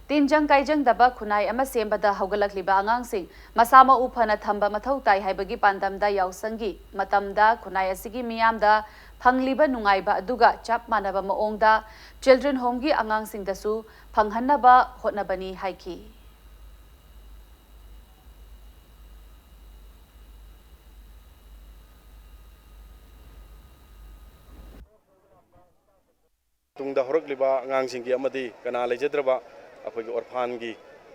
ꯇꯤꯟꯖꯪ ꯀꯥꯏꯖꯪꯗꯕ ꯈꯨꯟꯅꯥꯏ ꯑꯃ ꯁꯦꯝꯕꯗ ꯍꯧꯒꯠꯂꯛꯂꯤꯕ ꯑꯉꯥꯡꯁꯤꯡ ꯃꯁꯥ ꯃꯎ ꯐꯅ ꯊꯝꯕ ꯃꯊꯧ ꯇꯥꯏ ꯍꯥꯏꯕꯒꯤ ꯄꯥꯟꯗꯝꯗ ꯌꯥꯎꯁꯪꯒꯤ ꯃꯇꯝꯗ ꯈꯨꯟꯅꯥꯏ ꯑꯁꯤꯒꯤ ꯃꯤꯌꯥꯝꯗ ꯐꯪꯂꯤꯕ ꯅꯨꯡꯉꯥꯏꯕ ꯑꯗꯨꯒ ꯆꯞ ꯃꯥꯟꯅꯕ ꯃꯑꯣꯡꯗ ꯆꯤꯜꯗ꯭ꯔꯦꯟ ꯍꯣꯝꯒꯤ ꯑꯉꯥꯡꯁꯤꯡꯗꯁꯨ ꯐꯪꯍꯟꯅꯕ ꯍꯣꯠꯅꯕꯅꯤ ꯍꯥꯏꯈꯤ꯫ ꯇꯨꯡꯗ ꯍꯧꯔꯛꯂꯤꯕ ꯑꯉꯥꯡꯁꯤꯡꯒꯤ ꯑꯃꯗꯤ ꯀꯅꯥ ꯂꯩꯖꯗ꯭ꯔꯕ ꯑꯩꯈꯣꯏꯒꯤ ꯑꯣꯔꯐꯥꯟꯒꯤ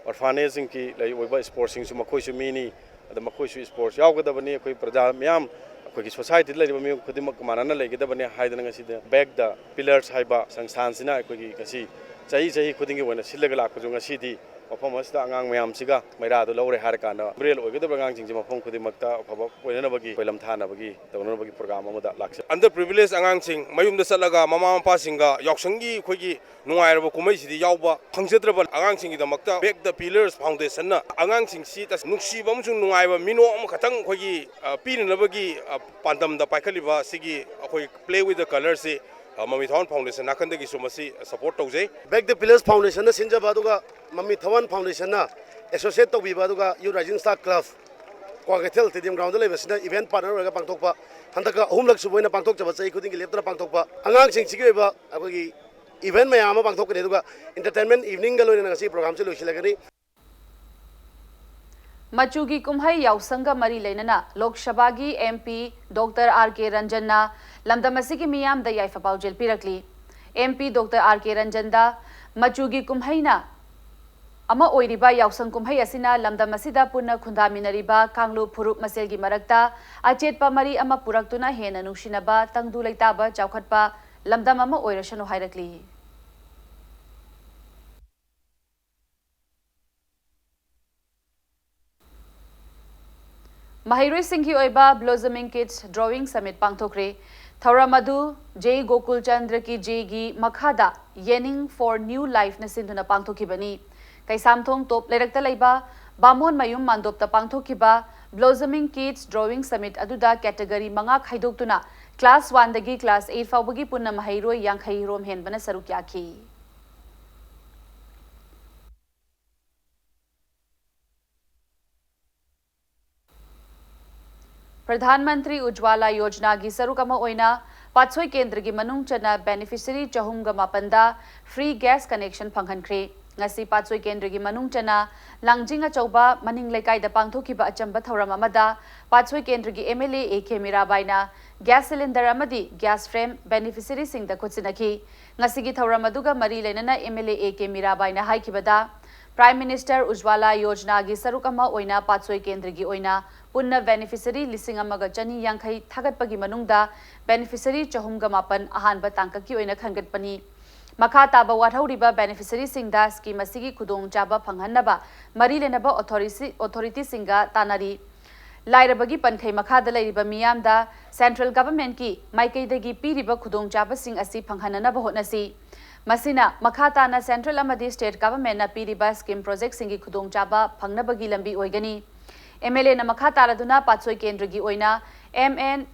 ꯑꯣꯔꯐꯥꯅꯦꯖꯁꯤꯡꯒꯤ ꯂꯩꯔꯤꯕ ꯏꯁꯄꯣꯔꯠꯁꯤꯡꯁꯨ ꯃꯈꯣꯏꯁꯨ ꯃꯤꯅꯤ꯫ ꯑꯗ ꯃꯈꯣꯏꯁꯨ ꯏꯁꯄꯣꯔꯠꯁ ꯌꯥꯎꯒꯗꯕꯅꯤ꯫ ꯑꯩꯈꯣꯏ ꯄ꯭ꯔꯖꯥ ꯃꯤꯌꯥꯝ, ꯑꯩꯈꯣꯏꯒꯤ ꯁꯣꯁꯥꯏꯇꯤꯗ ꯂꯩꯔꯤꯕ ꯃꯤꯑꯣꯏ ꯈꯨꯗꯤꯡꯃꯛ ꯃꯥꯟꯅꯅ ꯂꯩꯒꯗꯕꯅꯤ ꯍꯥꯏꯗꯅ ꯉꯁꯤꯗ Back the Pillars ꯍꯥꯏꯕ ꯁꯪꯁꯊꯥꯟꯁꯤꯅ ꯑꯩꯈꯣꯏꯒꯤ ꯉꯁꯤ ꯆꯍꯤ ꯆꯍꯤ ꯈꯨꯗꯤꯡꯒꯤ ꯑꯣꯏꯅ ꯁꯤꯜꯂꯒ ꯂꯥꯛꯄꯁꯨ ꯉꯁꯤꯗꯤ ꯃꯐꯝ ꯑꯁꯤꯗ ꯑꯉꯥꯡ ꯃꯌꯥꯝꯁꯤꯒ ꯃꯩꯔꯥꯗꯨ ꯂꯧꯔꯦ ꯍꯥꯏꯔꯀꯥꯟꯗ ꯚꯥꯏꯔꯦꯜ ꯑꯣꯏꯒꯗꯕ ꯑꯉꯥꯡꯁꯤꯡꯁꯦ ꯃꯐꯝ ꯈꯨꯗꯤꯡꯃꯛꯇ ꯑꯐꯕ ꯑꯣꯏꯅꯅꯕꯒꯤ ꯑꯩꯈꯣꯏ ꯂꯝ ꯊꯥꯅꯕꯒꯤ ꯇꯧꯅꯅꯕꯒꯤ ꯄ꯭ꯔꯣꯒ꯭ꯔꯥꯝ ꯑꯃꯗ ꯂꯥꯛꯆꯩ꯫ Underprivileged ꯑꯉꯥꯡꯁꯤꯡ ꯃꯌꯨꯝꯗ ꯆꯠꯂꯒ ꯃꯃꯥ ꯃꯄꯥꯁꯤꯡꯒ ꯌꯥꯎꯁꯪꯒꯤ ꯑꯩꯈꯣꯏꯒꯤ ꯅꯨꯡꯉꯥꯏꯔꯕ ꯀꯨꯝꯍꯩꯁꯤꯗꯤ ꯌꯥꯎꯕ ꯐꯪꯖꯗ꯭ꯔꯕ ꯑꯉꯥꯡꯁꯤꯡꯒꯤꯗꯃꯛꯇ Back the Pillars Foundationꯅ ꯑꯉꯥꯡꯁꯤꯡꯁꯤ ꯇꯁ-, ꯅꯨꯡꯁꯤꯕ ꯑꯃꯁꯨꯡ ꯅꯨꯡꯉꯥꯏꯕ ꯃꯤꯅꯣꯛ ꯑꯃꯈꯛꯇꯪ ꯑꯩꯈꯣꯏꯒꯤ, ꯑ, ꯄꯤꯅꯅꯕꯒꯤ, ꯑ, ꯄꯥꯟꯗꯝꯗ ꯄꯥꯏꯈꯠꯂꯤꯕ ꯑꯁꯤꯒꯤ ꯑꯩꯈꯣꯏ Play with the Colourꯁꯤ, ꯑ, ꯃꯃꯤ ꯊꯋꯥꯟ Foundation ꯅꯥꯀꯟꯗꯒꯤꯁꯨ ꯃꯁꯤ support ꯇꯧꯖꯩ꯫ Back the Pillars Foundationꯅ ꯁꯤꯟꯖꯕ ꯑꯗꯨꯒ ꯃꯃꯤ ꯊꯋꯥꯟ Foundationꯅ associate ꯇꯧꯕꯤꯕ ꯑꯗꯨꯒ Youth Rising Star Club Kwakeithel stadium groundꯗ ꯂꯩꯕꯁꯤꯅ event partner ꯑꯣꯏꯔꯒ ꯄꯥꯡꯊꯣꯛꯄ, ꯍꯟꯗꯛꯀ ꯑꯍꯨꯝꯂꯛ ꯁꯨꯕ ꯑꯣꯏꯅ ꯄꯥꯡꯊꯣꯛꯆꯕ, ꯆꯍꯤ ꯈꯨꯗꯤꯡꯒꯤ ꯂꯦꯞꯇꯅ ꯄꯥꯡꯊꯣꯛꯄ ꯑꯉꯥꯡꯁꯤꯡꯁꯤꯒꯤ ꯑꯣꯏꯕ ꯑꯩꯈꯣꯏꯒꯤ event ꯃꯌꯥꯝ ꯑꯃ ꯄꯥꯡꯊꯣꯛꯀꯅꯤ꯫ ꯑꯗꯨꯒ entertainment eveningꯒ ꯂꯣꯏꯅꯅ ꯉꯁꯤ programꯁꯦ ꯂꯣꯏꯁꯤꯜꯂꯒꯅꯤ꯫ ꯃꯆꯨꯒꯤ ꯀꯨꯝꯍꯩ ꯌꯥꯎꯁꯪꯒ ꯃꯔꯤ ꯂꯩꯅꯅ ꯂꯣꯛ ꯁꯚꯥꯒꯤ MP Doctor R K ꯔꯟꯖꯟꯅ ꯂꯝꯗꯝ ꯑꯁꯤꯒꯤ ꯃꯤꯌꯥꯝꯗ ꯌꯥꯏꯐ ꯄꯥꯎꯖꯦꯜ ꯄꯤꯔꯛꯂꯤ꯫ MP Doctor R K ꯔꯟꯖꯟꯗ ꯃꯆꯨꯒꯤ ꯀꯨꯝꯍꯩꯅ ꯑꯃ ꯑꯣꯏꯔꯤꯕ ꯌꯥꯎꯁꯪ ꯀꯨꯝꯍꯩ ꯑꯁꯤꯅ ꯂꯝꯗꯝ ꯑꯁꯤꯗ ꯄꯨꯟꯅ ꯈꯨꯟꯗꯥꯃꯤꯟꯅꯔꯤꯕ ꯀꯥꯡꯂꯨꯞ ꯐꯨꯔꯨꯞ ꯃꯁꯦꯜꯒꯤ ꯃꯔꯛꯇ ꯑꯆꯦꯠꯄ ꯃꯔꯤ ꯑꯃ ꯄꯨꯔꯛꯇꯨꯅ ꯍꯦꯟꯅ ꯅꯨꯡꯁꯤꯅꯕ, ꯇꯪꯗꯨ ꯂꯩꯇꯥꯕ, ꯆꯥꯎꯈꯠꯄ ꯂꯝꯗꯝ ꯑꯃ ꯑꯣꯏꯔꯁꯅꯨ ꯍꯥꯏꯔꯛꯂꯤ꯫ ꯃꯍꯩꯔꯣꯏꯁꯤꯡꯒꯤ ꯑꯣꯏꯕ Blossoming Kids Drawing Summit ꯄꯥꯡꯊꯣꯛꯈ꯭ꯔꯦ꯫ ꯊꯧꯔꯝ ꯑꯗꯨ J ꯒꯣꯀꯨꯜ ꯆꯟꯗ꯭ꯔ ꯀꯤ ꯖꯦꯒꯤ ꯃꯈꯥꯗ Yearning for New Lifeꯅ ꯁꯤꯟꯗꯨꯅ ꯄꯥꯡꯊꯣꯛꯈꯤꯕꯅꯤ꯫ ꯀꯩꯁꯥꯝꯊꯣꯡ ꯇꯣꯞ ꯂꯩꯔꯛꯇ ꯂꯩꯕ ꯕꯥꯃꯣꯟ ꯃꯌꯨꯝ ꯃꯥꯟꯗꯣꯞꯇ ꯄꯥꯡꯊꯣꯛꯈꯤꯕ Blossoming Kids Drawing Summit ꯑꯗꯨꯗ category ꯃꯉꯥ ꯈꯥꯏꯗꯣꯛꯇꯨꯅ class one ꯗꯒꯤ class eight ꯐꯥꯎꯕꯒꯤ ꯄꯨꯟꯅ ꯃꯍꯩꯔꯣꯏ ꯌꯥꯡꯈꯩ ꯔꯣꯝ ꯍꯦꯟꯕꯅ ꯁꯔꯨꯛ ꯌꯥꯈꯤ꯫ ꯄ꯭ꯔꯙꯥꯟ ꯃꯟꯇ꯭ꯔꯤ ꯎꯖ꯭ꯋꯥꯂꯥ ꯌꯣꯖꯅꯥꯒꯤ ꯁꯔꯨꯛ ꯑꯃ ꯑꯣꯏꯅ ꯄꯥꯠꯁꯣꯏ ꯀꯦꯟꯗ꯭ꯔꯒꯤ ꯃꯅꯨꯡ ꯆꯟꯅ beneficiary ꯆꯍꯨꯝꯒ ꯃꯥꯄꯟꯗ free gas connection ꯐꯪꯍꯟꯈ꯭ꯔꯦ꯫ ꯉꯁꯤ ꯄꯥꯠꯁꯣꯏ ꯀꯦꯟꯗ꯭ꯔꯒꯤ ꯃꯅꯨꯡ ꯆꯟꯅ ꯂꯥꯡꯖꯤꯡ ꯑꯆꯧꯕ ꯃꯅꯤꯡ ꯂꯩꯀꯥꯏꯗ ꯄꯥꯡꯊꯣꯛꯈꯤꯕ ꯑꯆꯝꯕ ꯊꯧꯔꯝ ꯑꯃꯗ ꯄꯥꯠꯁꯣꯏ ꯀꯦꯟꯗ꯭ꯔꯒꯤ M L A A K ꯃꯤꯔꯥꯕꯥꯏꯅ ꯒ꯭ꯌꯥꯁ ꯁꯤꯂꯤꯟꯗꯔ ꯑꯃꯗꯤ ꯒ꯭ꯌꯥꯁ ꯐ꯭ꯔꯦꯝ ꯕꯦꯅꯤꯐꯤꯁꯔꯤꯁꯤꯡꯗ ꯈꯨꯠꯁꯤꯟꯅꯈꯤ꯫ ꯉꯁꯤꯒꯤ ꯊꯧꯔꯝ ꯑꯗꯨꯒ ꯃꯔꯤ ꯂꯩꯅꯅ M L A A K ꯃꯤꯔꯥꯕꯥꯏꯅ ꯍꯥꯏꯈꯤꯕꯗ, ꯄ꯭ꯔꯥꯏꯝ ꯃꯤꯅꯤꯁꯇꯔ ꯎꯖ꯭ꯋꯥꯂꯥ ꯌꯣꯖꯅꯥꯒꯤ ꯁꯔꯨꯛ ꯑꯃ ꯑꯣꯏꯅ ꯄꯥꯠꯁꯣꯏ ꯀꯦꯟꯗ꯭ꯔꯒꯤ ꯑꯣꯏꯅ ꯄꯨꯟꯅ ꯕꯦꯅꯤꯐꯤꯁꯔꯤ ꯂꯤꯁꯤꯡ ꯑꯃꯒ ꯆꯅꯤ ꯌꯥꯡꯈꯩ ꯊꯥꯒꯠꯄꯒꯤ ꯃꯅꯨꯡꯗ ꯕꯦꯅꯤꯐꯤꯁꯔꯤ ꯆꯍꯨꯝꯒ ꯃꯥꯄꯟ ꯑꯍꯥꯟꯕ ꯇꯥꯡꯀꯛꯀꯤ ꯑꯣꯏꯅ ꯈꯟꯒꯠꯄꯅꯤ꯫ ꯃꯈꯥ ꯇꯥꯕ ꯋꯥꯠꯍꯧꯔꯤꯕ ꯕꯦꯅꯤꯐꯤꯁꯔꯤꯁꯤꯡꯗ ꯁ꯭ꯀꯤꯝ ꯑꯁꯤꯒꯤ ꯈꯨꯗꯣꯡꯆꯥꯕ ꯐꯪꯍꯟꯅꯕ ꯃꯔꯤ ꯂꯩꯅꯕ ꯑꯣꯊꯣꯔꯤꯁꯤ-, ꯑꯣꯊꯣꯔꯤꯇꯤꯁꯤꯡꯒ ꯇꯥꯟꯅꯔꯤ꯫ ꯂꯥꯏꯔꯕꯒꯤ ꯄꯟꯈꯩ ꯃꯈꯥꯗ ꯂꯩꯔꯤꯕ ꯃꯤꯌꯥꯝꯗ ꯁꯦꯟꯇ꯭ꯔꯦꯜ ꯒꯚꯔꯟꯃꯦꯟꯠꯀꯤ ꯃꯥꯏꯀꯩꯗꯒꯤ ꯄꯤꯔꯤꯕ ꯈꯨꯗꯣꯡꯆꯥꯕꯁꯤꯡ ꯑꯁꯤ ꯐꯪꯍꯟꯅꯅꯕ ꯍꯣꯠꯅꯁꯤ꯫ ꯃꯁꯤꯅ ꯃꯈꯥ ꯇꯥꯅ ꯁꯦꯟꯇ꯭ꯔꯦꯜ ꯑꯃꯗꯤ ꯁ꯭ꯇꯦꯠ ꯒꯚꯔꯟꯃꯦꯟꯠꯅ ꯄꯤꯔꯤꯕ ꯁ꯭ꯀꯤꯝ ꯄ꯭ꯔꯣꯖꯦꯛꯁꯤꯡꯒꯤ ꯈꯨꯗꯣꯡꯆꯥꯕ ꯐꯪꯅꯕꯒꯤ ꯂꯝꯕꯤ ꯑꯣꯏꯒꯅꯤ꯫ ꯑꯦꯝ ꯑꯦꯜ ꯑꯦꯅ ꯃꯈꯥ ꯇꯥꯔꯗꯨꯅ ꯄꯥꯠꯁꯣꯏ ꯀꯦꯟꯗ꯭ꯔꯒꯤ ꯑꯣꯏꯅ ꯑꯦꯝ ꯑꯦꯟ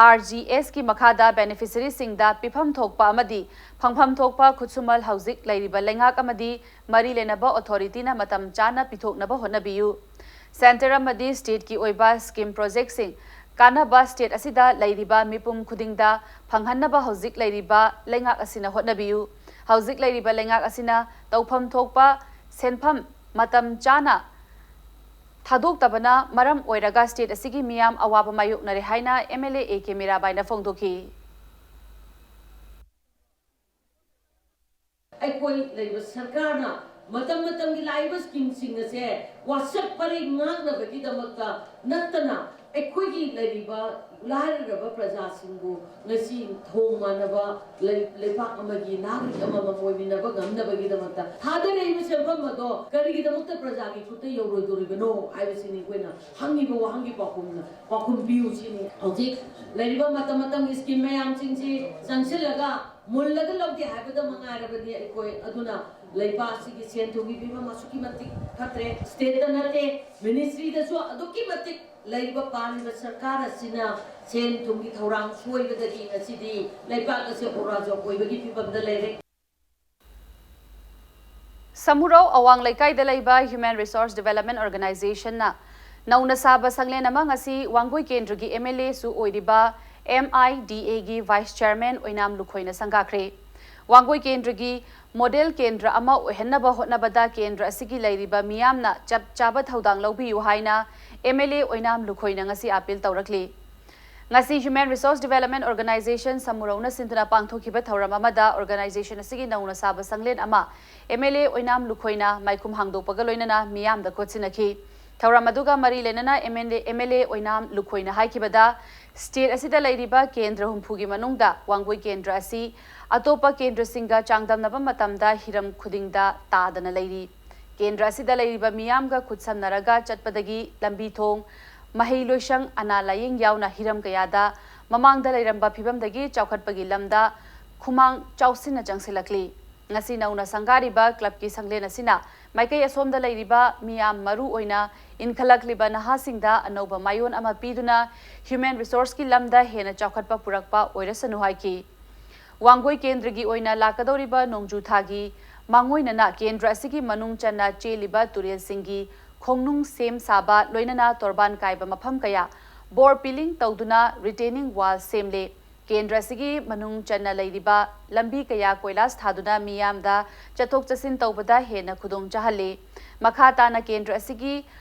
ꯑꯥꯔ ꯖꯤ ꯑꯦꯁꯀꯤ ꯃꯈꯥꯗ ꯕꯦꯅꯤꯐꯤꯁꯔꯤꯁꯤꯡꯗ ꯄꯤꯐꯝ ꯊꯣꯛꯄ ꯑꯃꯗꯤ ꯐꯪꯐꯝ ꯊꯣꯛꯄ ꯈꯨꯠꯁꯨꯃꯜ ꯍꯧꯖꯤꯛ ꯂꯩꯔꯤꯕ ꯂꯩꯉꯥꯛ ꯑꯃꯗꯤ ꯃꯔꯤ ꯂꯩꯅꯕ ꯑꯣꯊꯣꯔꯤꯇꯤꯅ ꯃꯇꯝ ꯆꯥꯅ ꯄꯤꯊꯣꯛꯅꯕ ꯍꯣꯠꯅꯕꯤꯌꯨ꯫ ꯁꯦꯟꯇꯔ ꯑꯃꯗꯤ ꯁ꯭ꯇꯦꯠꯀꯤ ꯑꯣꯏꯕ ꯁ꯭ꯀꯤꯝ ꯄ꯭ꯔꯣꯖꯦꯛꯁꯤꯡ ꯀꯥꯟꯅꯕ ꯁ꯭ꯇꯦꯠ ꯑꯁꯤꯗ ꯂꯩꯔꯤꯕ ꯃꯤꯄꯨꯝ ꯈꯨꯗꯤꯡꯗ ꯐꯪꯍꯟꯅꯕ ꯍꯧꯖꯤꯛ ꯂꯩꯔꯤꯕ ꯂꯩꯉꯥꯛ ꯑꯁꯤꯅ ꯍꯣꯠꯅꯕꯤꯌꯨ꯫ ꯍꯧꯖꯤꯛ ꯂꯩꯔꯤꯕ ꯂꯩꯉꯥꯛ ꯑꯁꯤꯅ ꯇꯧꯐꯝ ꯊꯣꯛꯄ ꯁꯦꯟꯐꯝ ꯃꯇꯝ ꯆꯥꯅ ꯊꯥꯗꯣꯛꯇꯕꯅ ꯃꯔꯝ ꯑꯣꯏꯔꯒ ꯁ꯭ꯇꯦꯠ ꯑꯁꯤꯒꯤ ꯃꯤꯌꯥꯝ ꯑꯋꯥꯕ ꯃꯥꯌꯣꯛꯅꯔꯦ ꯍꯥꯏꯅ M L A A K ꯃꯤꯔꯥꯕꯥꯏꯅ ꯐꯣꯡꯗꯣꯛꯈꯤ꯫ ꯑꯩꯈꯣꯏ ꯂꯩꯔꯤꯕ ꯁꯔꯀꯥꯔꯅ ꯃꯇꯝ ꯃꯇꯝꯒꯤ ꯂꯥꯛꯏꯕ ꯁ꯭ꯀꯤꯝꯁꯤꯡ ꯑꯁꯦ ꯋꯥꯁꯛ ꯄꯔꯩ ꯉꯥꯛꯅꯕꯒꯤꯗꯃꯛꯇ ꯅꯠꯇꯅ ꯑꯩꯈꯣꯏꯒꯤ ꯂꯩꯔꯤꯕ ꯂꯥꯏꯔꯔꯕ ꯄ꯭ꯔꯖꯥꯁꯤꯡꯕꯨ ꯉꯁꯤ ꯊꯣꯡ ꯃꯥꯟꯅꯕ ꯂꯩ-, ꯂꯩꯕꯥꯛ ꯑꯃꯒꯤ ꯅꯥꯒꯔꯤꯛ ꯑꯃꯃꯝ ꯑꯣꯏꯃꯤꯟꯅꯕ ꯉꯝꯅꯕꯒꯤꯗꯃꯛꯇ ꯊꯥꯗꯔꯛꯏꯕ ꯁꯦꯟꯐꯝ ꯑꯗꯣ ꯀꯔꯤꯒꯤꯗꯃꯛꯇ ꯄ꯭ꯔꯖꯥꯒꯤ ꯈꯨꯠꯇ ꯌꯧꯔꯣꯏꯗꯣꯔꯤꯕꯅꯣ ꯍꯥꯏꯕꯁꯤꯅꯤ ꯑꯩꯈꯣꯏꯅ ꯍꯪꯉꯤꯕ ꯋꯥꯍꯪꯒꯤ ꯄꯥꯎꯈꯨꯝꯅ, ꯄꯥꯎꯈꯨꯝ ꯄꯤꯌꯨ ꯁꯤꯅꯤ꯫ ꯍꯧꯖꯤꯛ ꯂꯩꯔꯤꯕ ꯃꯇꯝ ꯃꯇꯝꯒꯤ ꯁ꯭ꯀꯤꯝ ꯃꯌꯥꯝꯁꯤꯡꯁꯤ ꯆꯪꯁꯤꯜꯂꯒ ꯃꯨꯜꯂꯒ ꯂꯧꯒꯦ ꯍꯥꯏꯕꯗ ꯃꯉꯥꯏꯔꯕꯅꯤ ꯑꯩꯈꯣꯏ꯫ ꯑꯗꯨꯅ ꯂꯩꯕꯥꯛ ꯑꯁꯤꯒꯤ ꯁꯦꯟ ꯊꯨꯝꯒꯤ ꯐꯤꯕꯝ ꯑꯁꯨꯛꯀꯤ ꯃꯇꯤꯛ ꯐꯠꯇ꯭ꯔꯦ꯫ ꯁ꯭ꯇꯦꯠꯇ ꯅꯠꯇꯦ, ꯃꯤꯅꯤꯁꯇ꯭ꯔꯤꯗꯁꯨ ꯑꯗꯨꯛꯀꯤ ꯃꯇꯤꯛ ꯂꯩꯔꯤꯕ ꯄꯥꯜꯂꯤꯕ ꯁꯔꯀꯥꯔ ꯑꯁꯤꯅ ꯁꯦꯟ ꯊꯨꯝꯒꯤ ꯊꯧꯔꯥꯡ ꯁꯣꯏꯕꯗꯒꯤ ꯉꯁꯤꯗꯤ ꯂꯩꯕꯥꯛ ꯑꯁꯤ ꯑꯣꯔꯥꯖꯣꯛ ꯑꯣꯏꯕꯒꯤ ꯐꯤꯕꯝꯗ ꯂꯩꯔꯦ꯫ ꯁꯃꯨꯔꯧ ꯑꯋꯥꯡ ꯂꯩꯀꯥꯏꯗ ꯂꯩꯕ Human Resource Development Organizationꯅ ꯅꯧꯅ ꯁꯥꯕ ꯁꯪꯂꯦꯟ ꯑꯃ ꯉꯁꯤ ꯋꯥꯡꯒꯣꯏ ꯀꯦꯟꯗ꯭ꯔꯒꯤ ꯑꯦꯝ ꯑꯦꯜ ꯑꯦꯁꯨ ꯑꯣꯏꯔꯤꯕ ꯑꯦꯝ ꯑꯥꯏ ꯗꯤ ꯑꯦꯒꯤ ꯚꯥꯏꯁ ꯆꯤꯌꯔꯃꯦꯟ ꯑꯣꯏꯅꯥꯝ ꯂꯨꯈꯣꯏꯅ ꯁꯪꯒꯥꯈ꯭ꯔꯦ꯫ ꯋꯥꯡꯒꯣꯏ ꯀꯦꯟꯗ꯭ꯔꯒꯤ ꯃꯣꯗꯦꯜ ꯀꯦꯟꯗ꯭ꯔ ꯑꯃ ꯑꯣꯏꯍꯟꯅꯕ ꯍꯣꯠꯅꯕꯗ ꯀꯦꯟꯗ꯭ꯔ ꯑꯁꯤꯒꯤ ꯂꯩꯔꯤꯕ ꯃꯤꯌꯥꯝꯅ ꯆꯞ ꯆꯥꯕ ꯊꯧꯗꯥꯡ ꯂꯧꯕꯤꯌꯨ ꯍꯥꯏꯅ ꯑꯦꯝ ꯑꯦꯜ ꯑꯦ ꯑꯣꯏꯅꯥꯝ ꯂꯨꯈꯣꯏꯅ ꯉꯁꯤ ꯑꯥꯄꯤꯜ ꯇꯧꯔꯛꯂꯤ꯫ ꯉꯁꯤ Human Resource Development Organization ꯁꯃꯨꯔꯧꯅ ꯁꯤꯟꯗꯨꯅ ꯄꯥꯡꯊꯣꯛꯈꯤꯕ ꯊꯧꯔꯝ ꯑꯃꯗ organization ꯑꯁꯤꯒꯤ ꯅꯧꯅ ꯁꯥꯕ ꯁꯪꯂꯦꯟ ꯑꯃ ꯑꯦꯝ ꯑꯦꯜ ꯑꯦ ꯑꯣꯏꯅꯥꯝ ꯂꯨꯈꯣꯏꯅ ꯃꯥꯏꯈꯨꯝ ꯍꯥꯡꯗꯣꯛꯄꯒ ꯂꯣꯏꯅꯅ ꯃꯤꯌꯥꯝꯗ ꯈꯣꯠꯁꯤꯟꯅꯈꯤ꯫ ꯊꯧꯔꯝ ꯑꯗꯨꯒ ꯃꯔꯤ ꯂꯩꯅꯅ M L A, M L A ꯑꯣꯏꯅꯥꯝ ꯂꯨꯈꯣꯏꯅ ꯍꯥꯏꯈꯤꯕꯗ, state ꯑꯁꯤꯗ ꯂꯩꯔꯤꯕ ꯀꯦꯟꯗ꯭ꯔ ꯍꯨꯝꯐꯨꯒꯤ ꯃꯅꯨꯡꯗ ꯋꯥꯡꯒꯣꯏ ꯀꯦꯟꯗ꯭ꯔ ꯑꯁꯤ ꯑꯇꯣꯞꯄ ꯀꯦꯟꯗ꯭ꯔꯁꯤꯡꯒ ꯆꯥꯡꯗꯝꯅꯕ ꯃꯇꯝꯗ ꯍꯤꯔꯝ ꯈꯨꯗꯤꯡꯗ ꯇꯥꯗꯅ ꯂꯩꯔꯤ꯫ ꯀꯦꯟꯗ꯭ꯔ ꯑꯁꯤꯗ ꯂꯩꯔꯤꯕ ꯃꯤꯌꯥꯝꯒ ꯈꯨꯠꯁꯝꯅꯔꯒ ꯆꯠꯄꯗꯒꯤ ꯂꯝꯕꯤ ꯊꯣꯡ, ꯃꯍꯩ ꯂꯣꯏꯁꯪ, ꯑꯅꯥ ꯂꯥꯌꯦꯡ ꯌꯥꯎꯅ ꯍꯤꯔꯝ ꯀꯌꯥꯗ ꯃꯃꯥꯡꯗ ꯂꯩꯔꯝꯕ ꯐꯤꯕꯝꯗꯒꯤ ꯆꯥꯎꯈꯠꯄꯒꯤ ꯂꯝꯗ ꯈꯨꯃꯥꯡ ꯆꯥꯎꯁꯤꯟꯅ ꯆꯪꯁꯤꯜꯂꯛꯂꯤ꯫ ꯉꯁꯤ ꯅꯧꯅ ꯁꯪꯒꯥꯔꯤꯕ clubꯀꯤ ꯁꯪꯂꯦꯟ ꯑꯁꯤꯅ ꯃꯥꯏꯀꯩ ꯑꯁꯣꯝꯗ ꯂꯩꯔꯤꯕ ꯃꯤꯌꯥꯝ, ꯃꯔꯨ ꯑꯣꯏꯅ ꯏꯟꯈꯠꯂꯛꯂꯤꯕ ꯅꯍꯥꯁꯤꯡꯗ ꯑꯅꯧꯕ ꯃꯥꯏꯑꯣꯟ ꯑꯃ ꯄꯤꯗꯨꯅ human resourceꯀꯤ ꯂꯝꯗ ꯍꯦꯟꯅ ꯆꯥꯎꯈꯠꯄ ꯄꯨꯔꯛꯄ ꯑꯣꯏꯔꯁꯅꯨ ꯍꯥꯏꯈꯤ꯫ ꯋꯥꯡꯒꯣꯏ ꯀꯦꯟꯗ꯭ꯔꯒꯤ ꯑꯣꯏꯅ ꯂꯥꯛꯀꯗꯧꯔꯤꯕ ꯅꯣꯡꯖꯨ ꯊꯥꯒꯤ ꯃꯥꯡꯑꯣꯏꯅꯅ ꯀꯦꯟꯗ꯭ꯔ ꯑꯁꯤꯒꯤ ꯃꯅꯨꯡ ꯆꯟꯅ ꯆꯦꯜꯂꯤꯕ ꯇꯨꯔꯦꯜꯁꯤꯡꯒꯤ ꯈꯣꯡꯅꯨꯡ ꯁꯦꯝ ꯁꯥꯕ, ꯂꯣꯏꯅꯅ ꯇꯣꯔꯕꯥꯟ ꯀꯥꯏꯕ ꯃꯐꯝ ꯀꯌꯥ bore peeling ꯇꯧꯗꯨꯅ retaining wall ꯁꯦꯝꯂꯦ꯫ ꯀꯦꯟꯗ꯭ꯔ ꯑꯁꯤꯒꯤ ꯃꯅꯨꯡ ꯆꯟꯅ ꯂꯩꯔꯤꯕ ꯂꯝꯕꯤ ꯀꯌꯥ ꯀꯣꯏꯂꯥꯁ ꯊꯥꯗꯨꯅ ꯃꯤꯌꯥꯝꯗ ꯆꯠꯊꯣꯛ ꯆꯠꯁꯤꯟ ꯇꯧꯕꯗ ꯍꯦꯟꯅ ꯈꯨꯗꯣꯡ ꯆꯥꯍꯜꯂꯤ꯫ ꯃꯈꯥ ꯇꯥꯅ ꯀꯦꯟꯗ꯭ꯔ ꯑꯁꯤꯒꯤ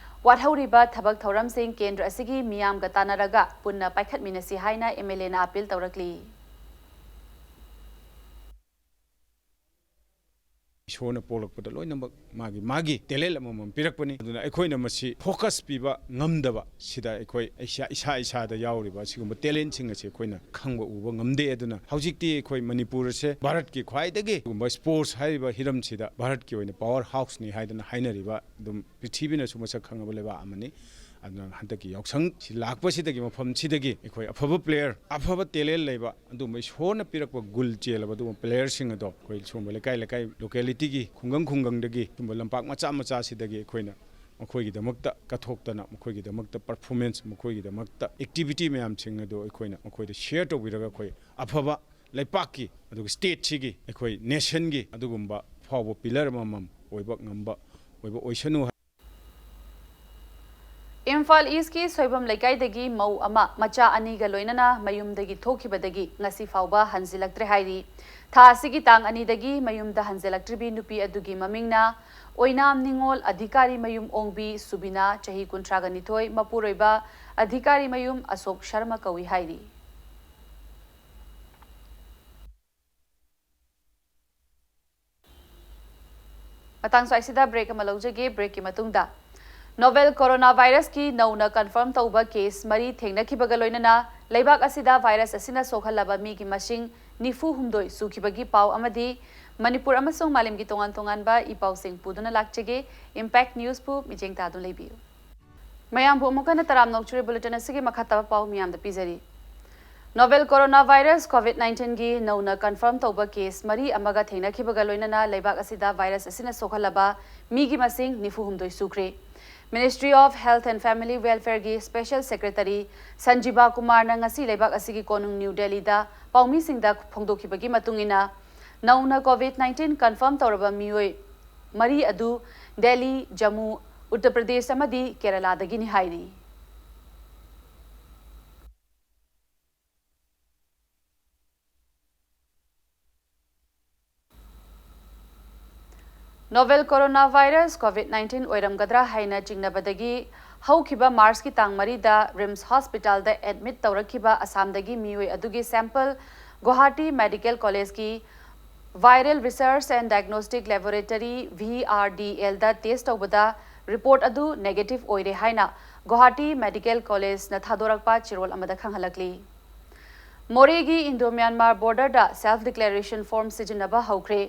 ꯋꯥꯠꯍꯧꯔꯤꯕ ꯊꯕꯛ ꯊꯧꯔꯝꯁꯤꯡ ꯀꯦꯟꯗ꯭ꯔ ꯑꯁꯤꯒꯤ ꯃꯤꯌꯥꯝꯒ ꯇꯥꯟꯅꯔꯒ ꯄꯨꯟꯅ ꯄꯥꯏꯈꯠꯃꯤꯟꯅꯁꯤ ꯍꯥꯏꯅ ꯑꯦꯝ ꯑꯦꯜ ꯑꯦꯅ ꯑꯥꯄꯤꯜ ꯇꯧꯔꯛꯂꯤ꯫ ꯏꯁꯣꯔꯅ ꯄꯣꯛꯂꯛꯄꯗ ꯂꯣꯏꯅꯃꯛ ꯃꯥꯒꯤ, ꯃꯥꯒꯤ talent ꯑꯃꯃꯝ ꯄꯤꯔꯛꯄꯅꯤ꯫ ꯑꯗꯨꯅ ꯑꯩꯈꯣꯏꯅ ꯃꯁꯤ focus ꯄꯤꯕ ꯉꯝꯗꯕ ꯁꯤꯗ ꯑꯩꯈꯣꯏ ꯏꯁꯥ, ꯏꯁꯥ ꯏꯁꯥꯗ ꯌꯥꯎꯔꯤꯕ ꯑꯁꯤꯒꯨꯝꯕ talentꯁꯤꯡ ꯑꯁꯤ ꯑꯩꯈꯣꯏꯅ ꯈꯪꯕ ꯎꯕ ꯉꯝꯗꯦ꯫ ꯑꯗꯨꯅ ꯍꯧꯖꯤꯛꯇꯤ ꯑꯩꯈꯣꯏ ꯃꯅꯤꯄꯨꯔ ꯑꯁꯦ ꯚꯥꯔꯠꯀꯤ ꯈ꯭ꯋꯥꯏꯗꯒꯤ ꯀꯩꯒꯨꯝꯕ sports ꯍꯥꯏꯔꯤꯕ ꯍꯤꯔꯝꯁꯤꯗ ꯚꯥꯔꯠꯀꯤ ꯑꯣꯏꯅ power houseꯅꯤ ꯍꯥꯏꯗꯅ ꯍꯥꯏꯅꯔꯤꯕ, ꯑꯗꯨꯝ ꯄ꯭ꯔꯤꯊꯤꯕꯤꯅꯁꯨ ꯃꯁꯛ ꯈꯪꯉꯕ ꯂꯩꯕꯥꯛ ꯑꯃꯅꯤ꯫ ꯑꯗꯨꯅ ꯍꯟꯗꯛꯀꯤ ꯌꯥꯎꯁꯪꯁꯤ ꯂꯥꯛꯄꯁꯤꯗꯒꯤ, ꯃꯐꯝꯁꯤꯗꯒꯤ ꯑꯩꯈꯣꯏ ꯑꯐꯕ player, ꯑꯐꯕ talent ꯂꯩꯕ, ꯑꯗꯨꯒꯨꯝꯕ ꯏꯁꯣꯔꯅ ꯄꯤꯔꯛꯄ ꯒꯨꯜ ꯆꯦꯜꯂꯕ ꯑꯗꯨꯒꯨꯝꯕ playerꯁꯤꯡ ꯑꯗꯣ ꯑꯩꯈꯣꯏ ꯁꯤꯒꯨꯝꯕ ꯂꯩꯀꯥꯏ ꯂꯩꯀꯥꯏ, localityꯒꯤ ꯈꯨꯡꯒꯪ ꯈꯨꯡꯒꯪꯗꯒꯤ ꯁꯤꯒꯨꯝꯕ ꯂꯝꯄꯥꯛ ꯃꯆꯥ ꯃꯆꯥꯁꯤꯗꯒꯤ ꯑꯩꯈꯣꯏꯅ ꯃꯈꯣꯏꯒꯤꯗꯃꯛꯇ ꯀꯠꯊꯣꯛꯇꯅ, ꯃꯈꯣꯏꯒꯤꯗꯃꯛꯇ performance, ꯃꯈꯣꯏꯒꯤꯗꯃꯛꯇ activity ꯃꯌꯥꯝꯁꯤꯡ ꯑꯗꯨ ꯑꯩꯈꯣꯏꯅ ꯃꯈꯣꯏꯗ share ꯇꯧꯕꯤꯔꯒ ꯑꯩꯈꯣꯏ ꯑꯐꯕ ꯂꯩꯄꯥꯛꯀꯤ, ꯑꯗꯨꯒ stateꯁꯤꯒꯤ, ꯑꯩꯈꯣꯏ nationꯒꯤ ꯑꯗꯨꯒꯨꯝꯕ ꯐꯥꯎꯕ pillar ꯑꯃꯃꯝ ꯑꯣꯏꯕ ꯉꯝꯕ ꯑꯣꯏꯕ ꯑꯣꯏꯁꯅꯨ꯫ ꯏꯝꯐꯥꯜ ꯏꯁꯀꯤ ꯁꯣꯏꯕꯝ ꯂꯩꯀꯥꯏꯗꯒꯤ ꯃꯧ ꯑꯃ ꯃꯆꯥ ꯑꯅꯤꯒ ꯂꯣꯏꯅꯅ ꯃꯌꯨꯝꯗꯒꯤ ꯊꯣꯛꯈꯤꯕꯗꯒꯤ ꯉꯁꯤ ꯐꯥꯎꯕ ꯍꯟꯖꯤꯜꯂꯛꯇ꯭ꯔꯦ ꯍꯥꯏꯔꯤ꯫ ꯊꯥ ꯑꯁꯤꯒꯤ ꯇꯥꯡ ꯑꯅꯤꯗꯒꯤ ꯃꯌꯨꯝꯗ ꯍꯟꯖꯤꯜꯂꯛꯇ꯭ꯔꯤꯕꯤ ꯅꯨꯄꯤ ꯑꯗꯨꯒꯤ ꯃꯃꯤꯡꯅ ꯑꯣꯏꯅꯥꯝ ꯅꯤꯉꯣꯜ ꯑꯙꯤꯀꯥꯔꯤ ꯃꯌꯨꯝ ꯑꯣꯡꯕꯤ ꯁꯨꯕꯤꯅꯥ, ꯆꯍꯤ ꯀꯨꯟꯊ꯭ꯔꯥꯒ ꯅꯤꯊꯣꯏ, ꯃꯄꯨꯔꯣꯏꯕ ꯑꯙꯤꯀꯥꯔꯤ ꯃꯌꯨꯝ ꯑꯁꯣꯛ ꯁꯔꯃ ꯀꯧꯏ ꯍꯥꯏꯔꯤ꯫ ꯃꯇꯥꯡ ꯁ꯭ꯋꯥꯏꯁꯤꯗ ꯕ꯭ꯔꯦꯛ ꯑꯃ ꯂꯧꯖꯒꯦ꯫ ꯕ꯭ꯔꯦꯛꯀꯤ ꯃꯇꯨꯡꯗ, ꯅꯣꯚꯦꯜ ꯀꯣꯔꯣꯅꯥ ꯚꯥꯏꯔꯁꯀꯤ ꯅꯧꯅ ꯀꯟꯐꯥꯔꯝ ꯇꯧꯕ ꯀꯦꯁ ꯃꯔꯤ ꯊꯦꯡꯅꯈꯤꯕꯒ ꯂꯣꯏꯅꯅ ꯂꯩꯕꯥꯛ ꯑꯁꯤꯗ ꯚꯥꯏꯔꯁ ꯑꯁꯤꯅ ꯁꯣꯛꯍꯜꯂꯕ ꯃꯤꯒꯤ ꯃꯁꯤꯡ ꯅꯤꯐꯨ ꯍꯨꯝꯗꯣꯏ ꯁꯨꯈꯤꯕꯒꯤ ꯄꯥꯎ ꯑꯃꯗꯤ ꯃꯅꯤꯄꯨꯔ ꯑꯃꯁꯨꯡ ꯃꯥꯂꯦꯝꯒꯤ ꯇꯣꯉꯥꯟ ꯇꯣꯉꯥꯟꯕ ꯏ ꯄꯥꯎꯁꯤꯡ ꯄꯨꯗꯨꯅ ꯂꯥꯛꯆꯒꯦ꯫ ꯏꯝꯄꯦꯛ ꯅ꯭ꯌꯨꯁꯄꯨ ꯃꯤꯠꯌꯦꯡ ꯇꯥꯗꯨꯅ ꯂꯩꯕꯤꯌꯨ꯫ ꯃꯌꯥꯝꯕꯨ ꯑꯃꯨꯛ ꯍꯟꯅ ꯇꯔꯥꯝꯅ ꯑꯣꯛꯆꯔꯤ꯫ ꯕꯨꯂꯦꯇꯤꯟ ꯑꯁꯤꯒꯤ ꯃꯈꯥ ꯇꯥꯕ ꯄꯥꯎ ꯃꯤꯌꯥꯝꯗ ꯄꯤꯖꯔꯤ꯫ ꯅꯣꯚꯦꯜ ꯀꯣꯔꯣꯅꯥ ꯚꯥꯏꯔꯁ ꯀꯣꯚꯤꯗ ꯅꯥꯏꯟꯇꯤꯟꯒꯤ ꯅꯧꯅ ꯀꯟꯐꯥꯔꯝ ꯇꯧꯕ ꯀꯦꯁ ꯃꯔꯤ ꯑꯃꯒ ꯊꯦꯡꯅꯈꯤꯕꯒ ꯂꯣꯏꯅꯅ ꯂꯩꯕꯥꯛ ꯑꯁꯤꯗ ꯚꯥꯏꯔꯁ ꯑꯁꯤꯅ ꯁꯣꯛꯍꯜꯂꯕ ꯃꯤꯒꯤ ꯃꯁꯤꯡ ꯅꯤꯐꯨ ꯍꯨꯝꯗꯣꯏ ꯁꯨꯈ꯭ꯔꯦ꯫ Ministry of Health and Family Welfareꯒꯤ Special Secretary ꯁꯟꯖꯤꯕꯥ ꯀꯨꯃꯥꯔꯅ ꯉꯁꯤ ꯂꯩꯕꯥꯛ ꯑꯁꯤꯒꯤ ꯀꯣꯅꯨꯡ ꯅ꯭ꯌꯨ ꯗꯦꯜꯂꯤꯗ ꯄꯥꯎꯃꯤꯁꯤꯡꯗ ꯐꯣꯡꯗꯣꯛꯈꯤꯕꯒꯤ ꯃꯇꯨꯡ ꯏꯟꯅ, ꯅꯧꯅ ꯀꯣꯚꯤꯗ ꯅꯥꯏꯟꯇꯤꯟ ꯀꯟꯐꯥꯔꯝ ꯇꯧꯔꯕ ꯃꯤꯑꯣꯏ ꯃꯔꯤ ꯑꯗꯨ ꯗꯦꯜꯂꯤ, ꯖꯝꯃꯨ, ꯎꯠꯇꯔ ꯄ꯭ꯔꯗꯦꯁ ꯑꯃꯗꯤ ꯀꯦꯔꯂꯥꯗꯒꯤꯅꯤ ꯍꯥꯏꯔꯤ꯫ Novel corona virus COVID nineteen ꯑꯣꯏꯔꯝꯒꯗ꯭ꯔꯥ ꯍꯥꯏꯅ ꯆꯤꯡꯅꯕꯗꯒꯤ ꯍꯧꯈꯤꯕ ꯃꯥꯔꯆꯀꯤ ꯇꯥꯡ ꯃꯔꯤꯗ ꯔꯤꯝꯁ ꯍꯣꯁꯄꯤꯇꯥꯜꯗ ꯑꯦꯗꯃꯤꯠ ꯇꯧꯔꯛꯈꯤꯕ ꯑꯁꯥꯝꯗꯒꯤ ꯃꯤꯑꯣꯏ ꯑꯗꯨꯒꯤ ꯁꯦꯝꯄꯜ ꯒꯨꯋꯥꯍꯥꯇꯤ ꯃꯦꯗꯤꯀꯦꯜ ꯀꯣꯂꯦꯖꯀꯤ Viral Research and Diagnostic Laboratory, V R D L the taste ꯇꯧꯕꯗ ꯔꯤꯄꯣꯔꯠ ꯑꯗꯨ ꯅꯦꯒꯦꯇꯤꯚ ꯑꯣꯏꯔꯦ ꯍꯥꯏꯅ ꯒꯨꯋꯥꯍꯥꯇꯤ ꯃꯦꯗꯤꯀꯦꯜ ꯀꯣꯂꯦꯖꯅ ꯊꯥꯗꯣꯔꯛꯄ ꯆꯦꯔꯣꯜ ꯑꯃꯗ ꯈꯪꯍꯜꯂꯛꯂꯤ꯫ ꯃꯣꯔꯦꯒꯤ ꯏꯟꯗꯣ ꯃ꯭ꯌꯥꯟꯃꯥꯔ ꯕꯣꯔꯗꯔꯗ ꯁꯦꯜꯐ ꯗꯤꯀ꯭ꯂꯦꯔꯦꯁꯟ ꯐꯣꯔꯝ ꯁꯤꯖꯤꯟꯅꯕ ꯍꯧꯈ꯭ꯔꯦ꯫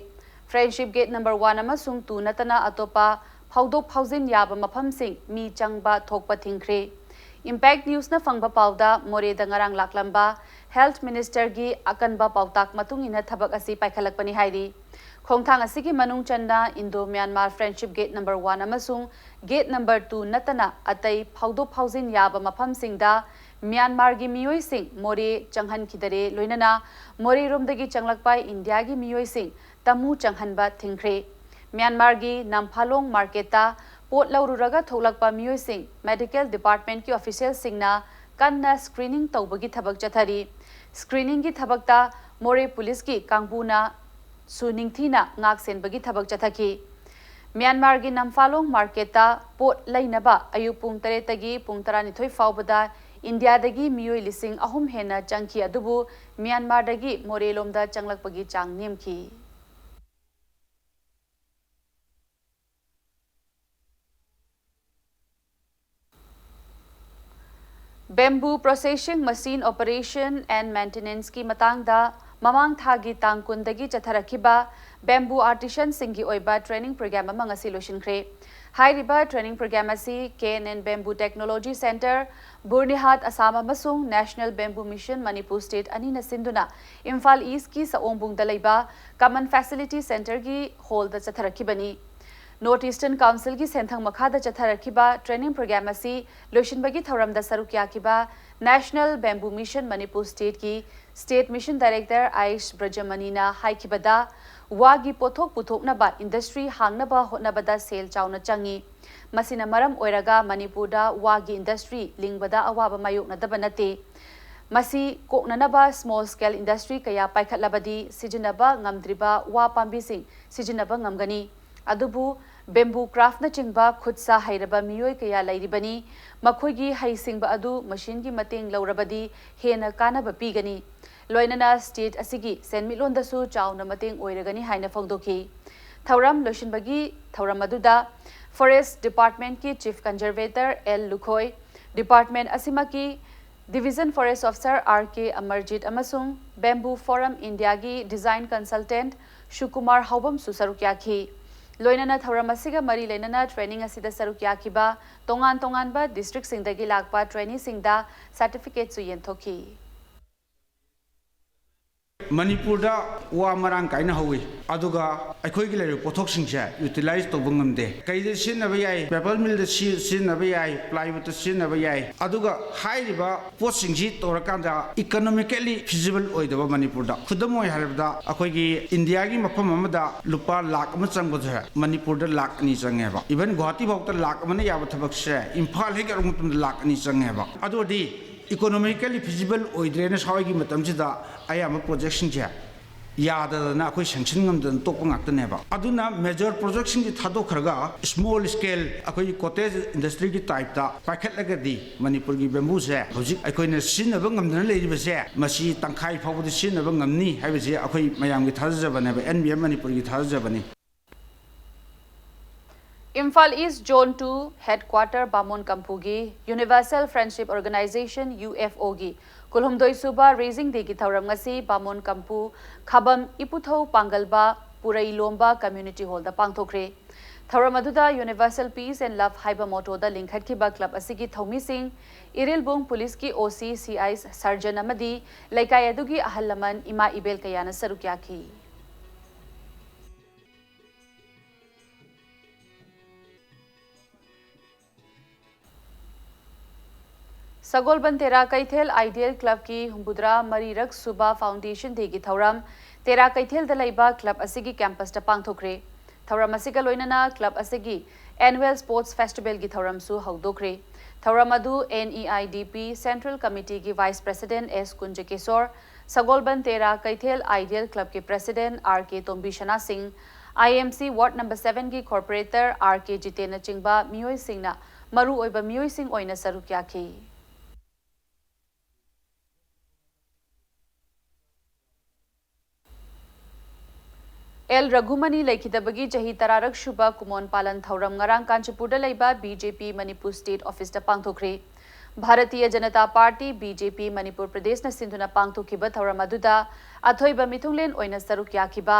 ꯐ꯭ꯔꯦꯟꯗꯁꯤꯞ ꯒꯦꯠ ꯅꯝꯕꯔ ꯋꯥꯟ ꯑꯃꯁꯨꯡ ꯇꯨ ꯅꯠꯇꯅ ꯑꯇꯣꯞꯄ ꯐꯥꯎꯗꯣꯛ ꯐꯥꯎꯖꯤꯟ ꯌꯥꯕ ꯃꯐꯝꯁꯤꯡ ꯃꯤ ꯆꯪꯕ ꯊꯣꯛꯄ ꯊꯤꯡꯈ꯭ꯔꯦ꯫ ꯏꯝꯄꯦꯛ ꯅ꯭ꯌꯨꯁꯅ ꯐꯪꯕ ꯄꯥꯎꯗ, ꯃꯣꯔꯦꯗ ꯉꯔꯥꯡ ꯂꯥꯛꯂꯝꯕ ꯍꯦꯜꯊ ꯃꯤꯅꯤꯁꯇꯔꯒꯤ ꯑꯀꯟꯕ ꯄꯥꯎꯇꯥꯛ ꯃꯇꯨꯡ ꯏꯟꯅ ꯊꯕꯛ ꯑꯁꯤ ꯄꯥꯏꯈꯠꯂꯛꯄꯅꯤ ꯍꯥꯏꯔꯤ꯫ ꯈꯣꯡꯊꯥꯡ ꯑꯁꯤꯒꯤ ꯃꯅꯨꯡ ꯆꯟꯅ Indo Myanmar friendship gate number one ꯑꯃꯁꯨꯡ ꯒꯦꯠ ꯅꯝꯕꯔ ꯇꯨ ꯅꯠꯇꯅ ꯑꯇꯩ ꯐꯥꯎꯗꯣꯛ ꯐꯥꯎꯖꯤꯟ ꯌꯥꯕ ꯃꯐꯝꯁꯤꯡꯗ ꯃ꯭ꯌꯥꯟꯃꯥꯔꯒꯤ ꯃꯤꯑꯣꯏꯁꯤꯡ ꯃꯣꯔꯦ ꯆꯪꯍꯟꯈꯤꯗꯔꯦ, ꯂꯣꯏꯅꯅ ꯃꯣꯔꯦꯔꯣꯝꯗꯒꯤ ꯆꯪꯂꯛꯄ ꯏꯟꯗꯤꯌꯥꯒꯤ ꯃꯤꯑꯣꯏꯁꯤꯡ ꯇꯃꯨ ꯆꯪꯍꯟꯕ ꯊꯤꯡꯈ꯭ꯔꯦ꯫ ꯃ꯭ꯌꯥꯟꯃꯥꯔꯒꯤ ꯅꯝꯐꯥꯂꯣꯡ ꯃꯥꯔꯀꯦꯠꯇ ꯄꯣꯠ ꯂꯧꯔꯨꯔꯒ ꯊꯣꯛꯂꯛꯄ ꯃꯤꯑꯣꯏꯁꯤꯡ medical departmentꯀꯤ officialꯁꯤꯡꯅ ꯀꯟꯅ screening ꯇꯧꯕꯒꯤ ꯊꯕꯛ ꯆꯠꯊꯔꯤ꯫ Screeningꯒꯤ ꯊꯕꯛꯇ ꯃꯣꯔꯦ ꯄꯨꯂꯤꯁꯀꯤ ꯀꯥꯡꯕꯨꯅꯁꯨ ꯅꯤꯡꯊꯤꯅ ꯉꯥꯛ ꯁꯦꯟꯕꯒꯤ ꯊꯕꯛ ꯆꯠꯊꯈꯤ꯫ ꯃ꯭ꯌꯥꯟꯃꯥꯔꯒꯤ ꯅꯝꯐꯥꯂꯣꯡ marketꯇ ꯄꯣꯠ ꯂꯩꯅꯕ ꯑꯌꯨꯛ ꯄꯨꯡ ꯇꯔꯦꯠꯇꯒꯤ ꯄꯨꯡ ꯇꯔꯥꯅꯤꯊꯣꯏ ꯐꯥꯎꯕꯗ ꯏꯟꯗꯤꯌꯥꯗꯒꯤ ꯃꯤꯑꯣꯏ ꯂꯤꯁꯤꯡ ꯑꯍꯨꯝ ꯍꯦꯟꯅ ꯆꯪꯈꯤ, ꯑꯗꯨꯕꯨ ꯃ꯭ꯌꯥꯟꯃꯥꯔꯗꯒꯤ ꯃꯣꯔꯦꯂꯣꯝꯗ ꯆꯪꯂꯛꯄꯒꯤ ꯆꯥꯡ ꯅꯦꯝꯈꯤ꯫ Bamboo processing machine operation and maintenanceꯀꯤ ꯃꯇꯥꯡꯗ ꯃꯃꯥꯡ ꯊꯥꯒꯤ ꯇꯥꯡ ꯀꯨꯟꯗꯒꯤ ꯆꯠꯊꯔꯛꯈꯤꯕ bamboo artisanꯁꯤꯡꯒꯤ ꯑꯣꯏꯕ training program ꯑꯃ ꯉꯁꯤ ꯂꯣꯏꯁꯤꯟꯈ꯭ꯔꯦ꯫ ꯍꯥꯏꯔꯤꯕ training program ꯑꯁꯤ K N N Bamboo Technology Centre, ꯕꯨꯔꯅꯤꯍꯥꯠ, Assam ꯑꯃꯁꯨꯡ National Bamboo Mission Manipur State ꯑꯅꯤꯅ ꯁꯤꯟꯗꯨꯅ ꯏꯝꯐꯥꯜ Eastꯀꯤ ꯁꯑꯣꯝꯕꯨꯡꯗ ꯂꯩꯕ Common Facility Centreꯒꯤ hallꯗ ꯆꯠꯊꯔꯛꯈꯤꯕꯅꯤ꯫ North Eastern Councilꯒꯤ ꯁꯦꯟꯊꯪ ꯃꯈꯥꯗ ꯆꯠꯊꯔꯛꯈꯤꯕ training program ꯑꯁꯤ ꯂꯣꯏꯁꯤꯟꯕꯒꯤ ꯊꯧꯔꯝꯗ ꯁꯔꯨꯛ ꯌꯥꯈꯤꯕ National Bamboo Mission Manipur Stateꯀꯤ State Mission Director ꯑꯥꯏꯁ ꯕ꯭ꯔꯖꯃꯅꯤꯅ ꯍꯥꯏꯈꯤꯕꯗ, ꯋꯥꯒꯤ ꯄꯣꯠꯊꯣꯛ ꯄꯨꯊꯣꯛꯅꯕ industry ꯍꯥꯡꯅꯕ ꯍꯣꯠꯅꯕꯗ ꯁꯦꯜ ꯆꯥꯎꯅ ꯆꯪꯏ꯫ ꯃꯁꯤꯅ ꯃꯔꯝ ꯑꯣꯏꯔꯒ ꯃꯅꯤꯄꯨꯔꯗ ꯋꯥꯒꯤ industry ꯂꯤꯡꯕꯗ ꯑꯋꯥꯕ ꯃꯥꯌꯣꯛꯅꯗꯕ ꯅꯠꯇꯦ꯫ ꯃꯁꯤ ꯀꯣꯛꯅꯅꯕ small scale industry ꯀꯌꯥ ꯄꯥꯏꯈꯠꯂꯕꯗꯤ ꯁꯤꯖꯤꯟꯅꯕ ꯉꯝꯗ꯭ꯔꯤꯕ ꯋꯥ ꯄꯥꯝꯕꯤꯁꯤꯡ ꯁꯤꯖꯤꯟꯅꯕ ꯉꯝꯒꯅꯤ꯫ ꯑꯗꯨꯕꯨ bamboo craftꯅꯆꯤꯡꯕ ꯈꯨꯠ ꯁꯥ ꯍꯩꯔꯕ ꯃꯤꯑꯣꯏ ꯀꯌꯥ ꯂꯩꯔꯤꯕꯅꯤ꯫ ꯃꯈꯣꯏꯒꯤ ꯍꯩꯁꯤꯡꯕ ꯑꯗꯨ machineꯒꯤ ꯃꯇꯦꯡ ꯂꯧꯔꯕꯗꯤ ꯍꯦꯟꯅ ꯀꯥꯟꯅꯕ ꯄꯤꯒꯅꯤ꯫ ꯂꯣꯏꯅꯅ state ꯑꯁꯤꯒꯤ ꯁꯦꯟꯃꯤꯠꯂꯣꯟꯗꯁꯨ ꯆꯥꯎꯅ ꯃꯇꯦꯡ ꯑꯣꯏꯔꯒꯅꯤ ꯍꯥꯏꯅ ꯐꯣꯡꯗꯣꯛꯈꯤ꯫ ꯊꯧꯔꯝ ꯂꯣꯏꯁꯤꯟꯕꯒꯤ ꯊꯧꯔꯝ ꯑꯗꯨꯗ Forest Departmentꯀꯤ Chief Conservator L Lukhoi, department ꯑꯁꯤꯃꯛꯀꯤ Division Forest Officer R K Amarjit ꯑꯃꯁꯨꯡ Bamboo Forum Indiaꯒꯤ design consultant ꯁꯨꯀꯨꯃꯥꯔ ꯍꯥꯎꯕꯝꯁꯨ ꯁꯔꯨꯛ ꯌꯥꯈꯤ꯫ ꯂꯣꯏꯅꯅ ꯊꯧꯔꯝ ꯑꯁꯤꯒ ꯃꯔꯤ ꯂꯩꯅꯅ training ꯑꯁꯤꯗ ꯁꯔꯨꯛ ꯌꯥꯈꯤꯕ ꯇꯣꯉꯥꯟ ꯇꯣꯉꯥꯟꯕ districtꯁꯤꯡꯗꯒꯤ ꯂꯥꯛꯄ traineeꯁꯤꯡꯗ certificateꯁꯨ ꯌꯦꯟꯊꯣꯛꯈꯤ꯫ ꯃꯅꯤꯄꯨꯔꯗ ꯋꯥ ꯃꯔꯥꯡ ꯀꯥꯏꯅ ꯍꯧꯏ, ꯑꯗꯨꯒ ꯑꯩꯈꯣꯏꯒꯤ ꯂꯩꯔꯤꯕ ꯄꯣꯠꯊꯣꯛꯁꯤꯡꯁꯦ ꯌꯨꯇꯤꯂꯥꯏꯖ ꯇꯧꯕ ꯉꯝꯗꯦ꯫ ꯀꯩꯗ ꯁꯤꯖꯤꯟꯅꯕ ꯌꯥꯏ? ꯄꯦꯄꯔ ꯃꯤꯜꯗ ꯁꯤ-, ꯁꯤꯖꯤꯟꯅꯕ ꯌꯥꯏ, ꯄ꯭ꯂꯥꯏꯋꯨꯗꯇ ꯁꯤꯖꯤꯟꯅꯕ ꯌꯥꯏ꯫ ꯑꯗꯨꯒ ꯍꯥꯏꯔꯤꯕ ꯄꯣꯠꯁꯤꯡꯁꯤ ꯇꯧꯔꯀꯥꯟꯗ ꯏꯀꯣꯅꯣꯃꯤꯀꯦꯜꯂꯤ ꯐꯤꯖꯤꯕꯜ ꯑꯣꯏꯗꯕ ꯃꯅꯤꯄꯨꯔꯗ꯫ ꯈꯨꯗꯝ ꯑꯣꯏ ꯍꯥꯏꯔꯕꯗ, ꯑꯩꯈꯣꯏꯒꯤ ꯏꯟꯗꯤꯌꯥꯒꯤ ꯃꯐꯝ ꯑꯃꯗ ꯂꯨꯄꯥ ꯂꯥꯛ ꯑꯃ ꯆꯪꯕꯁꯦ ꯃꯅꯤꯄꯨꯔꯗ ꯂꯥꯛ ꯑꯅꯤ ꯆꯪꯉꯦꯕ꯫ ꯏꯚꯟ ꯒꯨꯋꯥꯍꯥꯇꯤ ꯐꯥꯎꯗ ꯂꯥꯛ ꯑꯃꯅ ꯌꯥꯕ ꯊꯕꯛꯁꯦ ꯏꯝꯐꯥꯜ ꯍꯦꯛ ꯌꯧꯔꯛꯄ ꯃꯇꯝꯗ ꯂꯥꯛ ꯑꯅꯤ ꯆꯪꯉꯦꯕ꯫ ꯑꯗꯨ ꯑꯣꯏꯔꯗꯤ ꯏꯀꯣꯅꯣꯃꯤꯀꯦꯜꯂꯤ ꯐꯤꯖꯤꯕꯜ ꯑꯣꯏꯗ꯭ꯔꯦꯅ ꯁ꯭ꯋꯥꯏꯒꯤ ꯃꯇꯝꯁꯤꯗ ꯑꯌꯥꯝꯕ ꯄ꯭ꯔꯣꯖꯦꯛꯁꯤꯡꯁꯦ ꯌꯥꯗꯗꯅ ꯑꯩꯈꯣꯏ ꯁꯦꯡꯁꯟ ꯉꯝꯗꯅ ꯇꯣꯛꯄ ꯉꯥꯛꯇꯅꯦꯕ꯫ ꯑꯗꯨꯅ ꯃꯦꯖꯔ ꯄ꯭ꯔꯣꯖꯦꯛꯁꯤꯡꯁꯤ ꯊꯥꯗꯣꯛꯈ꯭ꯔꯒ ꯁ꯭ꯃꯣꯜ ꯁ꯭ꯀꯦꯜ ꯑꯩꯈꯣꯏꯒꯤ ꯀꯣꯇꯦꯖ ꯏꯟꯗꯁꯇ꯭ꯔꯤꯒꯤ ꯇꯥꯏꯞꯇ ꯄꯥꯏꯈꯠꯂꯒꯗꯤ ꯃꯅꯤꯄꯨꯔꯒꯤ ꯕꯦꯝꯕꯨꯁꯦ ꯍꯧꯖꯤꯛ ꯑꯩꯈꯣꯏꯅ ꯁꯤꯖꯤꯟꯅꯕ ꯉꯝꯗꯅ ꯂꯩꯔꯤꯕꯁꯦ ꯃꯁꯤ ꯇꯪꯈꯥꯏ ꯐꯥꯎꯕꯗꯤ ꯁꯤꯖꯤꯟꯅꯕ ꯉꯝꯅꯤ ꯍꯥꯏꯕꯁꯤ ꯑꯩꯈꯣꯏ ꯃꯌꯥꯝꯒꯤ ꯊꯥꯖꯖꯕꯅꯦꯕ, ꯑꯦꯟ ꯕꯤ ꯑꯦꯝ ꯃꯅꯤꯄꯨꯔꯒꯤ ꯊꯥꯖꯖꯕꯅꯤ꯫ Imphal east zone two headquarter ꯕꯥꯃꯣꯟ ꯀꯝꯄꯨꯒꯤ Universal Friendship Organization, U F ꯑꯣꯒꯤ ꯀꯨꯟꯍꯨꯝꯗꯣꯏ ꯁꯨꯕ ꯔꯦꯖꯤꯡ ꯗꯦꯒꯤ ꯊꯧꯔꯝ ꯉꯁꯤ ꯕꯥꯃꯣꯟ ꯀꯝꯄꯨ ꯈꯥꯕꯝ ꯏꯄꯨꯊꯧ ꯄꯥꯡꯒꯜꯕ ꯄꯨꯔꯩꯂꯣꯝꯕ ꯀꯝꯃ꯭ꯌꯨꯅꯤꯇꯤ ꯍꯣꯜꯗ ꯄꯥꯡꯊꯣꯛꯈ꯭ꯔꯦ꯫ ꯊꯧꯔꯝ ꯑꯗꯨꯗ Universal Peace and Love ꯍꯥꯏꯕ ꯃꯣꯇꯣꯗ ꯂꯤꯡꯈꯠꯈꯤꯕ ꯀ꯭ꯂꯕ ꯑꯁꯤꯒꯤ ꯊꯧꯃꯤꯁꯤꯡ, ꯏꯔꯤꯜꯕꯨꯡ ꯄꯨꯂꯤꯁꯀꯤ ꯑꯣ ꯁꯤ ꯁꯤ ꯑꯥꯏ ꯁꯔꯖꯟ ꯑꯃꯗꯤ ꯂꯩꯀꯥꯏ ꯑꯗꯨꯒꯤ ꯑꯍꯜ ꯂꯃꯟ ꯏꯃꯥ ꯏꯕꯦꯜ ꯀꯌꯥꯅ ꯁꯔꯨꯛ ꯌꯥꯈꯤ꯫ ꯁꯒꯣꯜꯕꯟ ꯇꯦꯔꯥ ꯀꯩꯊꯦꯜ ꯑꯥꯏꯗꯤꯌꯦꯜ ꯀ꯭ꯂꯕꯀꯤ ꯍꯨꯝꯐꯨꯇꯔꯥ ꯃꯔꯤꯔꯛ ꯁꯨꯕ ꯐꯥꯎꯟꯗꯦꯁꯟ ꯗꯦꯒꯤ ꯊꯧꯔꯝ ꯇꯦꯔꯥ ꯀꯩꯊꯦꯜꯗ ꯂꯩꯕ ꯀ꯭ꯂꯕ ꯑꯁꯤꯒꯤ ꯀꯦꯝꯄꯁꯇ ꯄꯥꯡꯊꯣꯛꯈ꯭ꯔꯦ꯫ ꯊꯧꯔꯝ ꯑꯁꯤꯒ ꯂꯣꯏꯅꯅ ꯀ꯭ꯂꯕ ꯑꯁꯤꯒꯤ ꯑꯦꯅꯨꯋꯦꯜ ꯁ꯭ꯄꯣꯔꯠꯁ ꯐꯦꯁꯇꯤꯚꯦꯜꯒꯤ ꯊꯧꯔꯝꯁꯨ ꯍꯧꯗꯣꯛꯈ꯭ꯔꯦ꯫ ꯊꯧꯔꯝ ꯑꯗꯨ N E I D P central ꯀꯃꯤꯇꯤꯒꯤ vice president S Kunjakesor, Sagolband Tera Keithel ideal ꯀ꯭ꯂꯕꯀꯤ ꯄ꯭ꯔꯦꯁꯤꯗꯦꯟꯠ ꯑꯥꯔ ꯀꯦ ꯇꯣꯝꯕꯤ ꯁꯅꯥꯁꯤꯡ, I M C ward number ꯁꯚꯦꯟꯒꯤ ꯀꯣꯔꯄꯣꯔꯦꯇꯔ R ꯀꯦ ꯖꯤꯇꯦꯟꯅꯆꯤꯡꯕ ꯃꯤꯑꯣꯏꯁꯤꯡꯅ ꯃꯔꯨꯑꯣꯏꯕ ꯃꯤꯑꯣꯏꯁꯤꯡ ꯑꯣꯏꯅ ꯁꯔꯨꯛ ꯌꯥꯈꯤ꯫ ꯑꯦꯜ ꯔꯘꯨꯃꯅꯤ ꯂꯩꯈꯤꯗꯕꯒꯤ ꯆꯍꯤ ꯇꯔꯥꯔꯛ ꯁꯨꯕ ꯀꯨꯃꯣꯟ ꯄꯥꯂꯟ ꯊꯧꯔꯝ ꯉꯔꯥꯡ ꯀꯥꯟꯆꯤꯄꯨꯔꯗ ꯂꯩꯕ ꯕꯤ ꯖꯦ ꯄꯤ ꯃꯅꯤꯄꯨꯔ ꯁ꯭ꯇꯦꯠ ꯑꯣꯐꯤꯁꯇ ꯄꯥꯡꯊꯣꯛꯈ꯭ꯔꯦ꯫ Bharatiya Janata party, B J ꯄꯤ, ꯃꯅꯤꯄꯨꯔ ꯄ꯭ꯔꯗꯦꯁꯅ ꯁꯤꯟꯗꯨꯅ ꯄꯥꯡꯊꯣꯛꯈꯤꯕ ꯊꯧꯔꯝ ꯑꯗꯨꯗ ꯑꯊꯣꯏꯕ ꯃꯤꯊꯨꯡꯂꯦꯟ ꯑꯣꯏꯅ ꯁꯔꯨꯛ ꯌꯥꯈꯤꯕ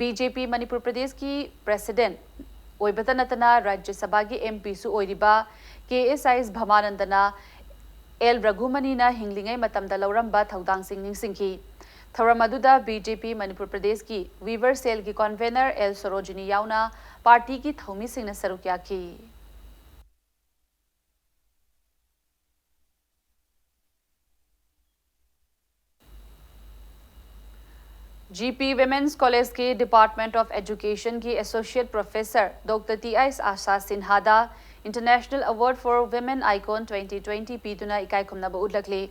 ꯕꯤ ꯖꯦ ꯄꯤ ꯃꯅꯤꯄꯨꯔ ꯄ꯭ꯔꯗꯦꯁꯀꯤ ꯄ꯭ꯔꯦꯁꯤꯗꯦꯟꯠ ꯑꯣꯏꯕꯇ ꯅꯠꯇꯅ ꯔꯥꯖ꯭ꯌ ꯁꯚꯥꯒꯤ ꯑꯦꯝ ꯄꯤꯁꯨ ꯑꯣꯏꯔꯤꯕ ꯀꯦ ꯑꯦꯁ ꯑꯥꯏ ꯑꯦꯁ ꯚꯃꯥꯅꯟꯗꯅ ꯑꯦꯜ ꯔꯘꯨꯃꯅꯤꯅ ꯍꯤꯡꯂꯤꯉꯩ ꯃꯇꯝꯗ ꯂꯧꯔꯝꯕ ꯊꯧꯗꯥꯡꯁꯤꯡ ꯅꯤꯡꯁꯤꯡꯈꯤ꯫ ꯊꯧꯔꯝ ꯑꯗꯨꯗ ꯕꯤ ꯖꯦ ꯄꯤ ꯃꯅꯤꯄꯨꯔ ꯄ꯭ꯔꯗꯦꯁꯀꯤ ꯋꯤꯚꯔ ꯁꯦꯜꯒꯤ ꯀꯣꯟꯚꯦꯅꯔ ꯑꯦꯜ ꯁꯣꯔꯣꯖꯤꯅꯤ ꯌꯥꯎꯅ ꯄꯥꯔꯇꯤꯒꯤ ꯊꯧꯃꯤꯁꯤꯡꯅ ꯁꯔꯨꯛ ꯌꯥꯈꯤ꯫ ꯖꯤ ꯄꯤ ꯋꯤꯃꯦꯟꯁ ꯀꯣꯂꯦꯖꯀꯤ ꯗꯤꯄꯥꯔꯠꯃꯦꯟꯠ ꯑꯣꯐ ꯑꯦꯖꯨꯀꯦꯁꯟꯒꯤ associate professor doctor T H Asha ꯁꯤꯟꯍꯥꯗ International Award for Women Icon twenty twenty ꯄꯤꯗꯨꯅ ꯏꯀꯥꯏꯈꯨꯝꯅꯕ ꯎꯠꯂꯛꯂꯤ꯫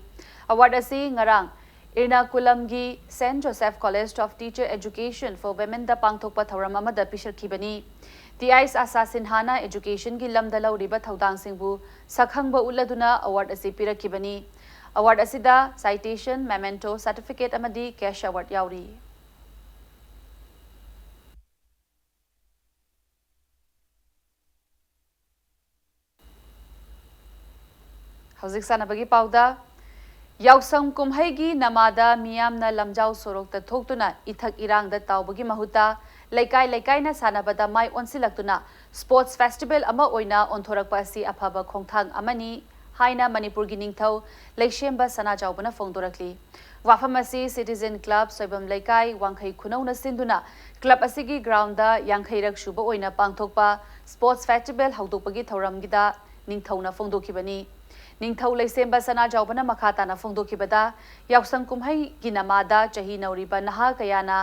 ꯑꯦꯋꯥꯔꯗ ꯑꯁꯤ ꯉꯔꯥꯡ ꯏꯔꯅꯥꯀꯨꯂꯝꯒꯤ Saint Joseph College of Teacher Education for Womenꯗ ꯄꯥꯡꯊꯣꯛꯄ ꯊꯧꯔꯝ ꯑꯃꯗ ꯄꯤꯁꯛꯈꯤꯕꯅꯤ꯫ ꯇꯤ ꯑꯩꯆ ꯑꯥꯁꯥ ꯁꯤꯟꯍꯥꯅ ꯑꯦꯖꯨꯀꯦꯁꯟꯒꯤ ꯂꯝꯗ ꯂꯧꯔꯤꯕ ꯊꯧꯗꯥꯡꯁꯤꯡꯕꯨ ꯁꯛꯈꯪꯕ ꯎꯠꯂꯗꯨꯅ ꯑꯦꯋꯥꯔꯗ ꯑꯁꯤ ꯄꯤꯔꯛꯈꯤꯕꯅꯤ꯫ ꯑꯦꯋꯥꯔꯗ ꯑꯁꯤꯗ ꯁꯥꯏꯇꯦꯁꯟ, ꯃꯦꯃꯦꯟꯇꯣ, ꯁꯥꯔꯇꯤꯐꯤꯀꯦꯠ ꯑꯃꯗꯤ ꯀꯦꯁ ꯑꯦꯋꯥꯔꯗ ꯌꯥꯎꯔꯤ꯫ ꯍꯧꯖꯤꯛ ꯁꯥꯟꯅꯕꯒꯤ ꯄꯥꯎꯗ, ꯌꯥꯎꯁꯪ ꯀꯨꯝꯍꯩꯒꯤ ꯅꯃꯥꯗ ꯃꯤꯌꯥꯝꯅ ꯂꯝꯖꯥꯎ ꯁꯣꯔꯣꯛꯇ ꯊꯣꯛꯇꯨꯅ ꯏꯊꯛ ꯏꯔꯥꯡꯗ ꯇꯥꯎꯕꯒꯤ ꯃꯍꯨꯠꯇ ꯂꯩꯀꯥꯏ ꯂꯩꯀꯥꯏꯅ ꯁꯥꯟꯅꯕꯗ ꯃꯥꯏ ꯑꯣꯟꯁꯤꯜꯂꯛꯇꯨꯅ ꯁ꯭ꯄꯣꯔꯠꯁ ꯐꯦꯁꯇꯤꯚꯦꯜ ꯑꯃ ꯑꯣꯏꯅ ꯑꯣꯟꯊꯣꯔꯛꯄ ꯑꯁꯤ ꯑꯐꯕ ꯈꯣꯡꯊꯥꯡ ꯑꯃꯅꯤ ꯍꯥꯏꯅ ꯃꯅꯤꯄꯨꯔꯒꯤ ꯅꯤꯡꯊꯧ ꯂꯩꯁꯦꯝꯕ ꯁꯅꯥꯖꯥꯎꯕꯅ ꯐꯣꯡꯗꯣꯔꯛꯂꯤ꯫ ꯋꯥꯐꯝ ꯑꯁꯤ ꯁꯤꯇꯤꯖꯦꯟ ꯀ꯭ꯂꯕ ꯁꯣꯏꯕꯝ ꯂꯩꯀꯥꯏ ꯋꯥꯡꯈꯩ ꯈꯨꯅꯧꯅ ꯁꯤꯟꯗꯨꯅ ꯀ꯭ꯂꯕ ꯑꯁꯤꯒꯤ ꯒ꯭ꯔꯥꯎꯟꯗ ꯌꯥꯡꯈꯩꯔꯛ ꯁꯨꯕ ꯑꯣꯏꯅ ꯄꯥꯡꯊꯣꯛꯄ ꯁ꯭ꯄꯣꯔꯠꯁ ꯐꯦꯁꯇꯤꯚꯦꯜ ꯍꯧꯗꯣꯛꯄꯒꯤ ꯊꯧꯔꯝꯒꯤꯗ ꯅꯤꯡꯊꯧꯅ ꯐꯣꯡꯗꯣꯛꯈꯤꯕꯅꯤ꯫ ꯅꯤꯡꯊꯧ ꯂꯩꯁꯦꯝꯕ ꯁꯅꯥꯖꯥꯎꯕꯅ ꯃꯈꯥ ꯇꯥꯅ ꯐꯣꯡꯗꯣꯛꯈꯤꯕꯗ, ꯌꯥꯎꯁꯪ ꯀꯨꯝꯍꯩꯒꯤ ꯅꯃꯥꯗ ꯆꯍꯤ ꯅꯧꯔꯤꯕ ꯅꯍꯥ ꯀꯌꯥꯅ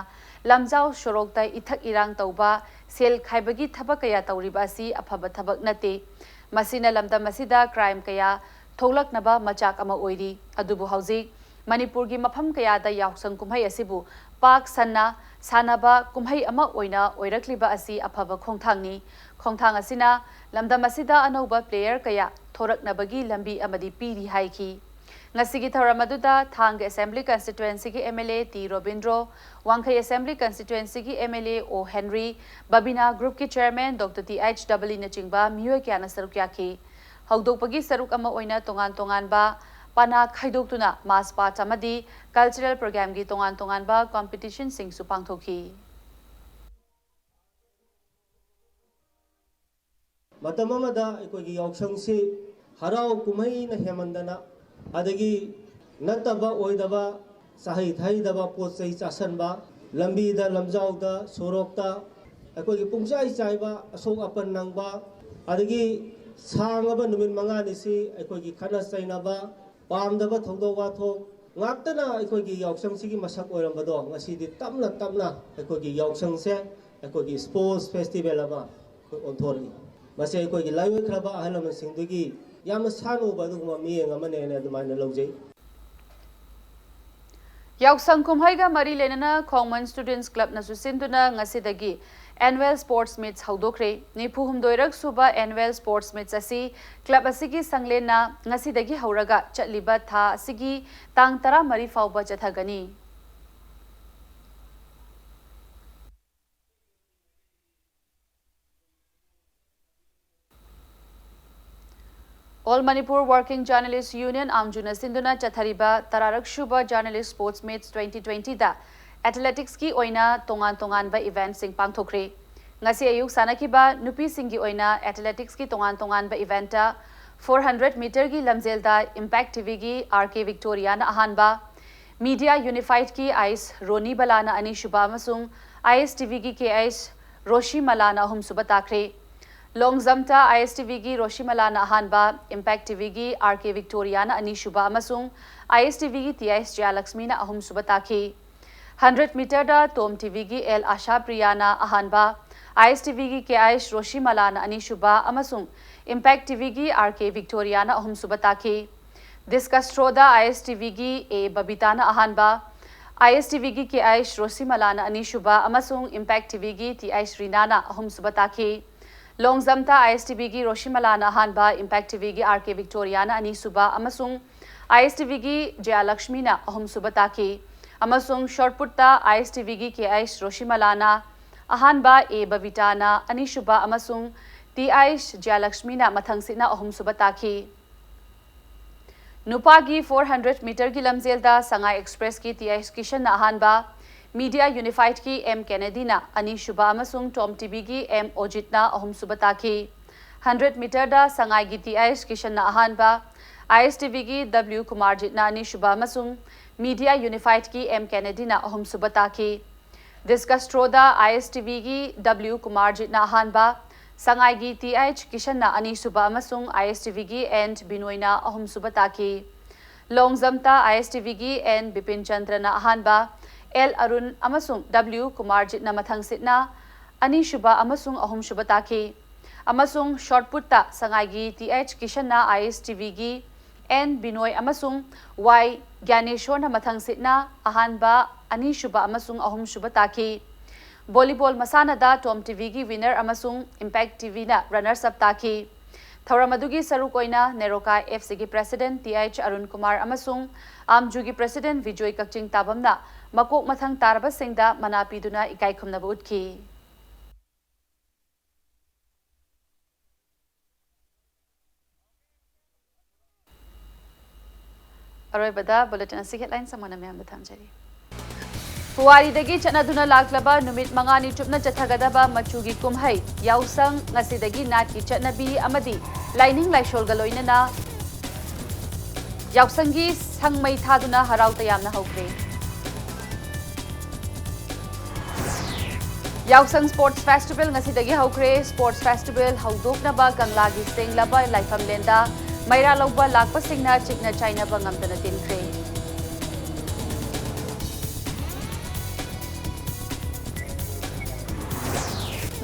ꯂꯝꯖꯥꯎ ꯁꯣꯔꯣꯛꯇ ꯏꯊꯛ ꯏꯔꯥꯡ ꯇꯧꯕ, ꯁꯦꯜ ꯈꯥꯏꯕꯒꯤ ꯊꯕꯛ ꯀꯌꯥ ꯇꯧꯔꯤꯕ ꯑꯁꯤ ꯑꯐꯕ ꯊꯕꯛ ꯅꯠꯇꯦ꯫ ꯃꯁꯤꯅ ꯂꯝꯗꯝ ꯑꯁꯤꯗ ꯀ꯭ꯔꯥꯏꯝ ꯀꯌꯥ ꯊꯣꯛꯂꯛꯅꯕ ꯃꯆꯥꯛ ꯑꯃ ꯑꯣꯏꯔꯤ꯫ ꯑꯗꯨꯕꯨ ꯍꯧꯖꯤꯛ ꯃꯅꯤꯄꯨꯔꯒꯤ ꯃꯐꯝ ꯀꯌꯥꯗ ꯌꯥꯎꯁꯪ ꯀꯨꯝꯍꯩ ꯑꯁꯤꯕꯨ ꯄꯥꯛ ꯁꯟꯅ ꯁꯥꯟꯅꯕ ꯀꯨꯝꯍꯩ ꯑꯃ ꯑꯣꯏꯅ ꯑꯣꯏꯔꯛꯂꯤꯕ ꯑꯁꯤ ꯑꯐꯕ ꯈꯣꯡꯊꯥꯡꯅꯤ꯫ ꯈꯣꯡꯊꯥꯡ ꯑꯁꯤꯅ ꯂꯝꯗꯝ ꯑꯁꯤꯗ ꯑꯅꯧꯕ ꯄ꯭ꯂꯦꯌꯔ ꯀꯌꯥ ꯊꯣꯔꯛꯅꯕꯒꯤ ꯂꯝꯕꯤ ꯑꯃꯗꯤ ꯄꯤꯔꯤ ꯍꯥꯏꯈꯤ꯫ ꯉꯁꯤꯒꯤ ꯊꯧꯔꯝ ꯑꯗꯨꯗ ꯊꯥꯡꯒ ꯑꯦꯁꯦꯝꯕ꯭ꯂꯤ ꯀꯟꯁꯇꯤꯇ꯭ꯋꯦꯟꯁꯤꯒꯤ M L A T Robindro, Wangkhei assembly ꯀꯟꯁꯇꯤꯇ꯭ꯋꯦꯟꯁꯤꯒꯤ M L A O Henry, Babina ꯒ꯭ꯔꯨꯞꯀꯤ ꯆꯦꯌꯔꯃꯦꯟ ꯗꯣꯛꯇꯔ ꯇꯤ ꯑꯩꯆ ꯗꯕꯂꯤꯅꯆꯤꯡꯕ ꯃꯤꯑꯣꯏ ꯀꯌꯥꯅ ꯁꯔꯨꯛ ꯌꯥꯈꯤ꯫ ꯍꯧꯗꯣꯛꯄꯒꯤ ꯁꯔꯨꯛ ꯑꯃ ꯑꯣꯏꯅ ꯇꯣꯉꯥꯟ ꯇꯣꯉꯥꯟꯕ ꯄꯥꯅꯥ ꯈꯥꯏꯗꯣꯛꯇꯨꯅ ꯃꯥꯁ ꯄꯥꯁ ꯑꯃꯗꯤ ꯀꯜꯆꯔꯦꯜ ꯄ꯭ꯔꯣꯒ꯭ꯔꯥꯝꯒꯤ ꯇꯣꯉꯥꯟ ꯇꯣꯉꯥꯟꯕ ꯀꯝꯄꯤꯇꯤꯁꯟꯁꯤꯡꯁꯨ ꯄꯥꯡꯊꯣꯛꯈꯤ꯫ ꯃꯇꯝ ꯑꯃꯗ ꯑꯩꯈꯣꯏꯒꯤ ꯌꯥꯎꯁꯪꯁꯤ ꯍꯔꯥꯎ ꯀꯨꯝꯍꯩꯅ ꯍꯦꯟꯃꯟꯗꯅ, ꯑꯗꯒꯤ ꯅꯠꯇꯕ ꯑꯣꯏꯗꯕ ꯆꯥꯍꯩ ꯊꯛꯍꯩꯗꯕ ꯄꯣꯠ ꯆꯩ ꯆꯥꯁꯟꯕ, ꯂꯝꯕꯤꯗ ꯂꯝꯖꯥꯎꯗ ꯁꯣꯔꯣꯛꯇ ꯑꯩꯈꯣꯏꯒꯤ ꯄꯨꯡꯆꯥꯏ ꯆꯥꯏꯕ, ꯑꯁꯣꯛ ꯑꯄꯟ ꯅꯪꯕ, ꯑꯗꯒꯤ ꯁꯥꯡꯉꯕ ꯅꯨꯃꯤꯠ ꯃꯉꯥꯅꯤꯁꯤ ꯑꯩꯈꯣꯏꯒꯤ ꯈꯠꯅ ꯆꯩꯅꯕ, ꯄꯥꯝꯗꯕ ꯊꯧꯗꯣꯛ ꯋꯥꯊꯣꯛ ꯉꯥꯛꯇꯅ ꯑꯩꯈꯣꯏꯒꯤ ꯌꯥꯎꯁꯪꯁꯤꯒꯤ ꯃꯁꯛ ꯑꯣꯏꯔꯝꯕꯗꯣ ꯉꯁꯤꯗꯤ ꯇꯞꯅ ꯇꯞꯅ ꯑꯩꯈꯣꯏꯒꯤ ꯌꯥꯎꯁꯪꯁꯦ ꯑꯩꯈꯣꯏꯒꯤ ꯁ꯭ꯄꯣꯔꯠꯁ ꯐꯦꯁꯇꯤꯚꯦꯜ ꯑꯃ ꯑꯩꯈꯣꯏ ꯑꯣꯟꯊꯣꯔꯛꯏ꯫ ꯃꯁꯤ ꯑꯩꯈꯣꯏꯒꯤ ꯂꯥꯏꯑꯣꯏꯈ꯭ꯔꯕ ꯑꯍꯜ ꯂꯃꯟꯁꯤꯡꯗꯨꯒꯤ ꯌꯥꯝꯅ ꯁꯥꯟꯅ ꯎꯕ ꯑꯗꯨꯒꯨꯝꯕ ꯃꯤꯠꯌꯦꯡ ꯑꯃꯅꯦꯅ ꯑꯗꯨꯃꯥꯏꯅ ꯂꯧꯖꯩ꯫ ꯌꯥꯎꯁꯪ ꯀꯨꯝꯍꯩꯒ ꯃꯔꯤ ꯂꯩꯅꯅ ꯈꯣꯡꯃꯟ ꯁ꯭ꯇꯨꯗꯦꯟꯠꯁ ꯀ꯭ꯂꯕꯅꯁꯨ ꯁꯤꯟꯗꯨꯅ ꯉꯁꯤꯗꯒꯤ ꯑꯦꯅꯨꯋꯦꯜ ꯁ꯭ꯄꯣꯔꯠꯁ ꯃꯤꯠꯁ ꯍꯧꯗꯣꯛꯈ꯭ꯔꯦ꯫ ꯅꯤꯐꯨ ꯍꯨꯝꯗꯣꯏꯔꯛ ꯁꯨꯕ ꯑꯦꯅꯨꯋꯦꯜ ꯁ꯭ꯄꯣꯔꯠꯁ ꯃꯤꯠꯁ ꯑꯁꯤ ꯀ꯭ꯂꯕ ꯑꯁꯤꯒꯤ ꯁꯪꯂꯦꯟꯅ ꯉꯁꯤꯗꯒꯤ ꯍꯧꯔꯒ ꯆꯠꯂꯤꯕ ꯊꯥ ꯑꯁꯤꯒꯤ ꯇꯥꯡ ꯇꯔꯥꯃꯔꯤ ꯐꯥꯎꯕ ꯆꯠꯊꯒꯅꯤ꯫ All Manipur Working Journalist Union, ꯑꯥꯝꯖꯨꯅ ꯁꯤꯟꯗꯨꯅ ꯆꯠꯊꯔꯤꯕ ꯇꯔꯥꯔꯛ ꯁꯨꯕ ꯖꯔꯅꯦꯂꯤꯁ ꯁ꯭ꯄꯣꯔꯠꯁ ꯃꯤꯠꯁ ꯇ꯭ꯋꯦꯟꯇꯤ ꯇ꯭ꯋꯦꯟꯇꯤꯗ ꯑꯦꯊꯂꯦꯇꯤꯛꯁꯀꯤ ꯑꯣꯏꯅ ꯇꯣꯉꯥꯟ ꯇꯣꯉꯥꯟꯕ ꯏꯚꯦꯟꯠꯁꯤꯡ ꯄꯥꯡꯊꯣꯛꯈ꯭ꯔꯦ꯫ ꯉꯁꯤ ꯑꯌꯨꯛ ꯁꯥꯟꯅꯈꯤꯕ ꯅꯨꯄꯤꯁꯤꯡꯒꯤ ꯑꯣꯏꯅ ꯑꯦꯊꯂꯦꯇꯤꯛꯁꯀꯤ ꯇꯣꯉꯥꯟ ꯇꯣꯉꯥꯟꯕ ꯏꯚꯦꯟꯠꯇ ꯐꯣꯔ ꯍꯟꯗ꯭ꯔꯦꯠ ꯃꯤꯇꯔꯒꯤ ꯂꯝꯖꯦꯜꯗ ꯏꯝꯄꯦꯛ ꯇꯤꯚꯤꯒꯤ ꯑꯥꯔ ꯀꯦ ꯚꯤꯛꯇꯣꯔꯤꯌꯥꯅ ꯑꯍꯥꯟꯕ, ꯃꯤꯗꯤꯌꯥ ꯌꯨꯅꯤꯐꯥꯏꯗꯀꯤ ꯑꯥꯏꯁ ꯔꯣꯅꯤ ꯕꯂꯥꯅ ꯑꯅꯤꯁꯨꯕ ꯑꯃꯁꯨꯡ ꯑꯥꯏ ꯑꯦꯁ ꯇꯤꯚꯤꯒꯤ ꯀꯦ ꯑꯩꯁ ꯔꯣꯁꯤꯃꯂꯥꯅ ꯑꯍꯨꯝꯁꯨꯕ ꯇꯥꯈ꯭ꯔꯦ꯫ ꯂꯣꯡ ꯖꯝꯞꯇ ꯑꯥꯏ ꯑꯦꯁ ꯇꯤꯚꯤꯒꯤ ꯔꯣꯁꯤꯃꯂꯥꯅ ꯑꯍꯥꯟꯕ, ꯏꯝꯄꯦꯛ ꯇꯤꯚꯤꯒꯤ ꯑꯥꯔ ꯀꯦ ꯚꯤꯛꯇꯣꯔꯤꯌꯥꯅ ꯑꯅꯤꯁꯨꯕ ꯑꯃꯁꯨꯡ ꯑꯥꯏ ꯑꯦꯁ ꯇꯤꯚꯤꯒꯤ ꯇꯤ ꯑꯥꯏ ꯑꯦꯁ ꯖꯌꯥꯂꯛꯁꯃꯤꯅ ꯑꯍꯨꯝꯁꯨꯕ ꯇꯥꯈꯤ꯫ ꯍꯟꯗ꯭ꯔꯦꯠ ꯃꯤꯇꯔꯗ ꯇꯣꯝ ꯇꯤꯚꯤꯒꯤ ꯑꯦꯜ ꯑꯥꯁꯥ ꯄ꯭ꯔꯤꯌꯥꯅ ꯑꯍꯥꯟꯕ, ꯑꯥꯏ ꯑꯦꯁ ꯇꯤꯚꯤꯒꯤ ꯀꯦ ꯑꯥꯏ ꯑꯦꯁ ꯔꯣꯁꯤꯃꯂꯥꯅ ꯑꯅꯤꯁꯨꯕ ꯑꯃꯁꯨꯡ ꯏꯝꯄꯦꯛ ꯇꯤꯚꯤꯒꯤ ꯑꯥꯔ ꯀꯦ ꯚꯤꯛꯇꯣꯔꯤꯌꯥꯅ ꯑꯍꯨꯝꯁꯨꯕ ꯇꯥꯈꯤ꯫ ꯗꯤꯁꯀꯁ ꯊ꯭ꯔꯣꯗ ꯑꯥꯏ ꯑꯦꯁ ꯇꯤꯚꯤꯒꯤ ꯑꯦ ꯕꯕꯤꯇꯥꯅ ꯑꯍꯥꯟꯕ, ꯑꯥꯏ ꯑꯦꯁ ꯇꯤꯚꯤꯒꯤ ꯀꯦ ꯑꯥꯏ ꯑꯦꯁ ꯔꯣꯁꯤꯃꯂꯥꯅ ꯑꯅꯤꯁꯨꯕ ꯑꯃꯁꯨꯡ ꯏꯝꯄꯦꯛ ꯇꯤꯚꯤꯒꯤ ꯇꯤ ꯑꯥꯏ ꯑꯦꯁ ꯔꯤꯅꯥꯅ ꯑꯍꯨꯝꯁꯨꯕ ꯇꯥꯈꯤ꯫ ꯂꯣꯡ ꯖꯝꯞꯇ ꯑꯥꯏ ꯑꯦꯁ ꯇꯤꯚꯤꯒꯤ ꯔꯣꯁꯤꯃꯂꯥꯅ ꯑꯍꯥꯟꯕ, ꯏꯝꯄꯦꯛ ꯇꯤꯚꯤꯒꯤ ꯑꯥꯔ ꯀꯦ ꯚꯤꯛꯇꯣꯔꯤꯌꯥꯅ ꯑꯅꯤꯁꯨꯕ ꯑꯃꯁꯨꯡ ꯑꯥꯏ ꯑꯦꯁ ꯇꯤꯚꯤꯒꯤ ꯖꯌꯥꯂꯛꯁꯃꯤꯅ ꯑꯍꯨꯝꯁꯨꯕ ꯇꯥꯈꯤ꯫ ꯑꯃꯁꯨꯡ ꯁꯣꯠ ꯄꯨꯠꯇ ꯑꯥꯏ ꯑꯦꯁ ꯇꯤꯚꯤꯒꯤ ꯀꯦ ꯑꯥꯏ ꯑꯦꯁ ꯔꯣꯁꯤꯃꯂꯥꯅ ꯑꯍꯥꯟꯕ, ꯑꯦ ꯕꯕꯤꯇꯥꯅ ꯑꯅꯤꯁꯨꯕ ꯑꯃꯁꯨꯡ ꯇꯤ ꯑꯥꯏ ꯑꯦꯁ ꯖꯌꯥꯂꯛꯁꯃꯤꯅ ꯃꯊꯪꯁꯤꯠꯅ ꯑꯍꯨꯝꯁꯨꯕ ꯇꯥꯈꯤ꯫ ꯅꯨꯄꯥꯒꯤ ꯐꯣꯔ ꯍꯟꯗ꯭ꯔꯦꯠ ꯃꯤꯇꯔꯒꯤ ꯂꯝꯖꯦꯜꯗ ꯁꯉꯥꯏ ꯑꯦꯛꯁꯄ꯭ꯔꯦꯁꯀꯤ ꯇꯤ ꯑꯥꯏ ꯑꯦꯁ ꯀꯤꯁꯟꯅ ꯑꯍꯥꯟꯕ, ꯃꯤꯗꯤꯌꯥ ꯌꯨꯅꯤꯐꯥꯏꯗꯀꯤ ꯑꯦꯝ ꯀꯦꯅꯦꯗꯤꯅ ꯑꯅꯤꯁꯨꯕ ꯑꯃꯁꯨꯡ ꯇꯣꯝ ꯇꯤꯚꯤꯒꯤ ꯑꯦꯝ ꯑꯣꯖꯤꯠꯅ ꯑꯍꯨꯝꯁꯨꯕ ꯇꯥꯈꯤ꯫ ꯍꯟꯗ꯭ꯔꯦꯠ ꯃꯤꯇꯔꯗ ꯁꯉꯥꯏꯒꯤ ꯇꯤ ꯑꯥꯏ ꯑꯦꯁ ꯀꯤꯁꯟꯅ ꯑꯍꯥꯟꯕ, ISTVꯒꯤ W ꯀꯨꯃꯥꯔꯖꯤꯠꯅ ꯑꯅꯤꯁꯨꯕ ꯑꯃꯁꯨꯡ Media Unifiedꯀꯤ M ꯀꯦꯅꯦꯗꯤꯅ ꯑꯍꯨꯝꯁꯨꯕ ꯇꯥꯈꯤ꯫ Discus throwꯗ ISTVꯒꯤ W ꯀꯨꯃꯥꯔꯖꯤꯠꯅ ꯑꯍꯥꯟꯕ, ꯁꯉꯥꯏꯒꯤ TH ꯀꯤꯁꯟꯅ ꯑꯅꯤꯁꯨꯕ ꯑꯃꯁꯨꯡ ISTVꯒꯤ N ꯕꯤꯅꯣꯏꯅ ꯑꯍꯨꯝꯁꯨꯕ ꯇꯥꯈꯤ꯫ Long jumpꯇ ISTVꯒꯤ N ꯕꯤꯄꯤꯟ ꯆꯟꯗ꯭ꯔꯅ ꯑꯍꯥꯟꯕ, L ꯑꯔꯨꯟ ꯑꯃꯁꯨꯡ W ꯀꯨꯃꯥꯔꯖꯤꯠꯅ ꯃꯊꯪꯁꯤꯠꯅ ꯑꯅꯤꯁꯨꯕ ꯑꯃꯁꯨꯡ ꯑꯍꯨꯝꯁꯨꯕ ꯇꯥꯈꯤ꯫ ꯑꯃꯁꯨꯡ shot putꯇ ꯁꯉꯥꯏꯒꯤ TH ꯀꯤꯁꯟꯅ ISTVꯒꯤ N ꯕꯤꯅꯣꯏ ꯑꯃꯁꯨꯡ Y ꯒ꯭ꯌꯥꯅꯦꯁꯣꯔꯅ ꯃꯊꯪꯁꯤꯠꯅ ꯑꯍꯥꯟꯕ, ꯑꯅꯤꯁꯨꯕ ꯑꯃꯁꯨꯡ ꯑꯍꯨꯝꯁꯨꯕ ꯇꯥꯈꯤ꯫ Volleyball ꯃꯁꯥꯟꯅꯗ Tom TVꯒꯤ winner ꯑꯃꯁꯨꯡ Impact TVꯅ runners up ꯇꯥꯈꯤ꯫ ꯊꯧꯔꯝ ꯑꯗꯨꯒꯤ ꯁꯔꯨꯛ ꯑꯣꯏꯅ NEROCA FCꯒꯤ president TH Arun Kumar ꯑꯃꯁꯨꯡ AMJUꯒꯤ president ꯕꯤꯖꯣꯏ ꯀꯛꯆꯤꯡ ꯇꯥꯕꯝꯅ ꯃꯀꯣꯛ ꯃꯊꯪ ꯇꯥꯔꯕꯁꯤꯡꯗ ꯃꯅꯥ ꯄꯤꯗꯨꯅ ꯏꯀꯥꯏ ꯈꯨꯝꯅꯕ ꯎꯠꯈꯤ꯫ ꯑꯔꯣꯏꯕꯗ bulletin ꯑꯁꯤꯒꯤ headlines ꯑꯃꯨꯛ ꯍꯟꯅ ꯃꯌꯥꯝꯗ ꯊꯝꯖꯔꯤ꯫ ꯄꯨꯋꯥꯔꯤꯗꯒꯤ ꯆꯠꯅꯗꯨꯅ ꯂꯥꯛꯂꯕ ꯅꯨꯃꯤꯠ ꯃꯉꯥꯅꯤ ꯆꯨꯞꯅ ꯆꯠꯊꯒꯗꯕ ꯃꯆꯨꯒꯤ ꯀꯨꯝꯍꯩ ꯌꯥꯎꯁꯪ ꯉꯁꯤꯗꯒꯤ ꯅꯥꯠꯀꯤ ꯆꯠꯅꯕꯤ ꯑꯃꯗꯤ ꯂꯥꯏꯅꯤꯡ ꯂꯥꯏꯁꯣꯜꯒ ꯂꯣꯏꯅꯅ ꯌꯥꯎꯁꯪꯒꯤ ꯁꯪ ꯃꯩ ꯊꯥꯗꯨꯅ ꯍꯔꯥꯎ ꯇꯌꯥꯝꯅ ꯍꯧꯈ꯭ꯔꯦ꯫ ꯌꯥꯎꯁꯪ Sports Festival ꯉꯁꯤꯗꯒꯤ ꯍꯧꯈ꯭ꯔꯦ꯫ Sports Festival ꯍꯧꯗꯣꯛꯅꯕ ꯀꯪꯂꯥꯒꯤ ꯁꯦꯡꯂꯕ ꯂꯥꯏꯐꯝꯂꯦꯟꯗ ꯃꯩꯔꯥ ꯂꯧꯕ ꯂꯥꯛꯄꯁꯤꯡꯅ ꯆꯤꯛꯅ ꯆꯥꯏꯅꯕ ꯉꯝꯗꯅ ꯇꯤꯟꯈ꯭ꯔꯦ꯫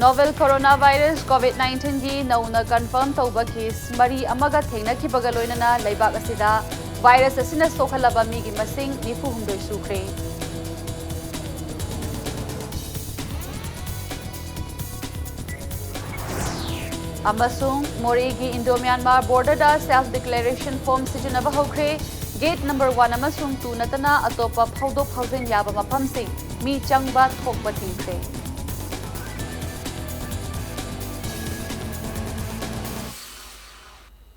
Novel coronavirus COVID nineteenꯒꯤ ꯅꯧꯅ confirm ꯇꯧꯕ case ꯃꯔꯤ ꯑꯃꯒ ꯊꯦꯡꯅꯈꯤꯕꯒ ꯂꯣꯏꯅꯅ ꯂꯩꯕꯥꯛ ꯑꯁꯤꯗ virus ꯑꯁꯤꯅ ꯁꯣꯛꯍꯜꯂꯕ ꯃꯤꯒꯤ ꯃꯁꯤꯡ ꯅꯤꯐꯨ ꯍꯨꯝꯗꯣꯏ ꯁꯨꯈ꯭ꯔꯦ꯫ ꯑꯃꯁꯨꯡ ꯃꯣꯔꯦꯒꯤ Indo Myanmar borderꯗ self declaration form ꯁꯤꯖꯤꯟꯅꯕ ꯍꯧꯈ꯭ꯔꯦ꯫ Gate number one ꯑꯃꯁꯨꯡ two ꯅꯠꯇꯅ ꯑꯇꯣꯞꯄ ꯐꯥꯎꯗꯣꯛ ꯐꯥꯎꯖꯤꯟ ꯌꯥꯕ ꯃꯐꯝꯁꯤꯡ ꯃꯤ ꯆꯪꯕ ꯊꯣꯛꯄ ꯊꯤꯡꯈ꯭ꯔꯦ꯫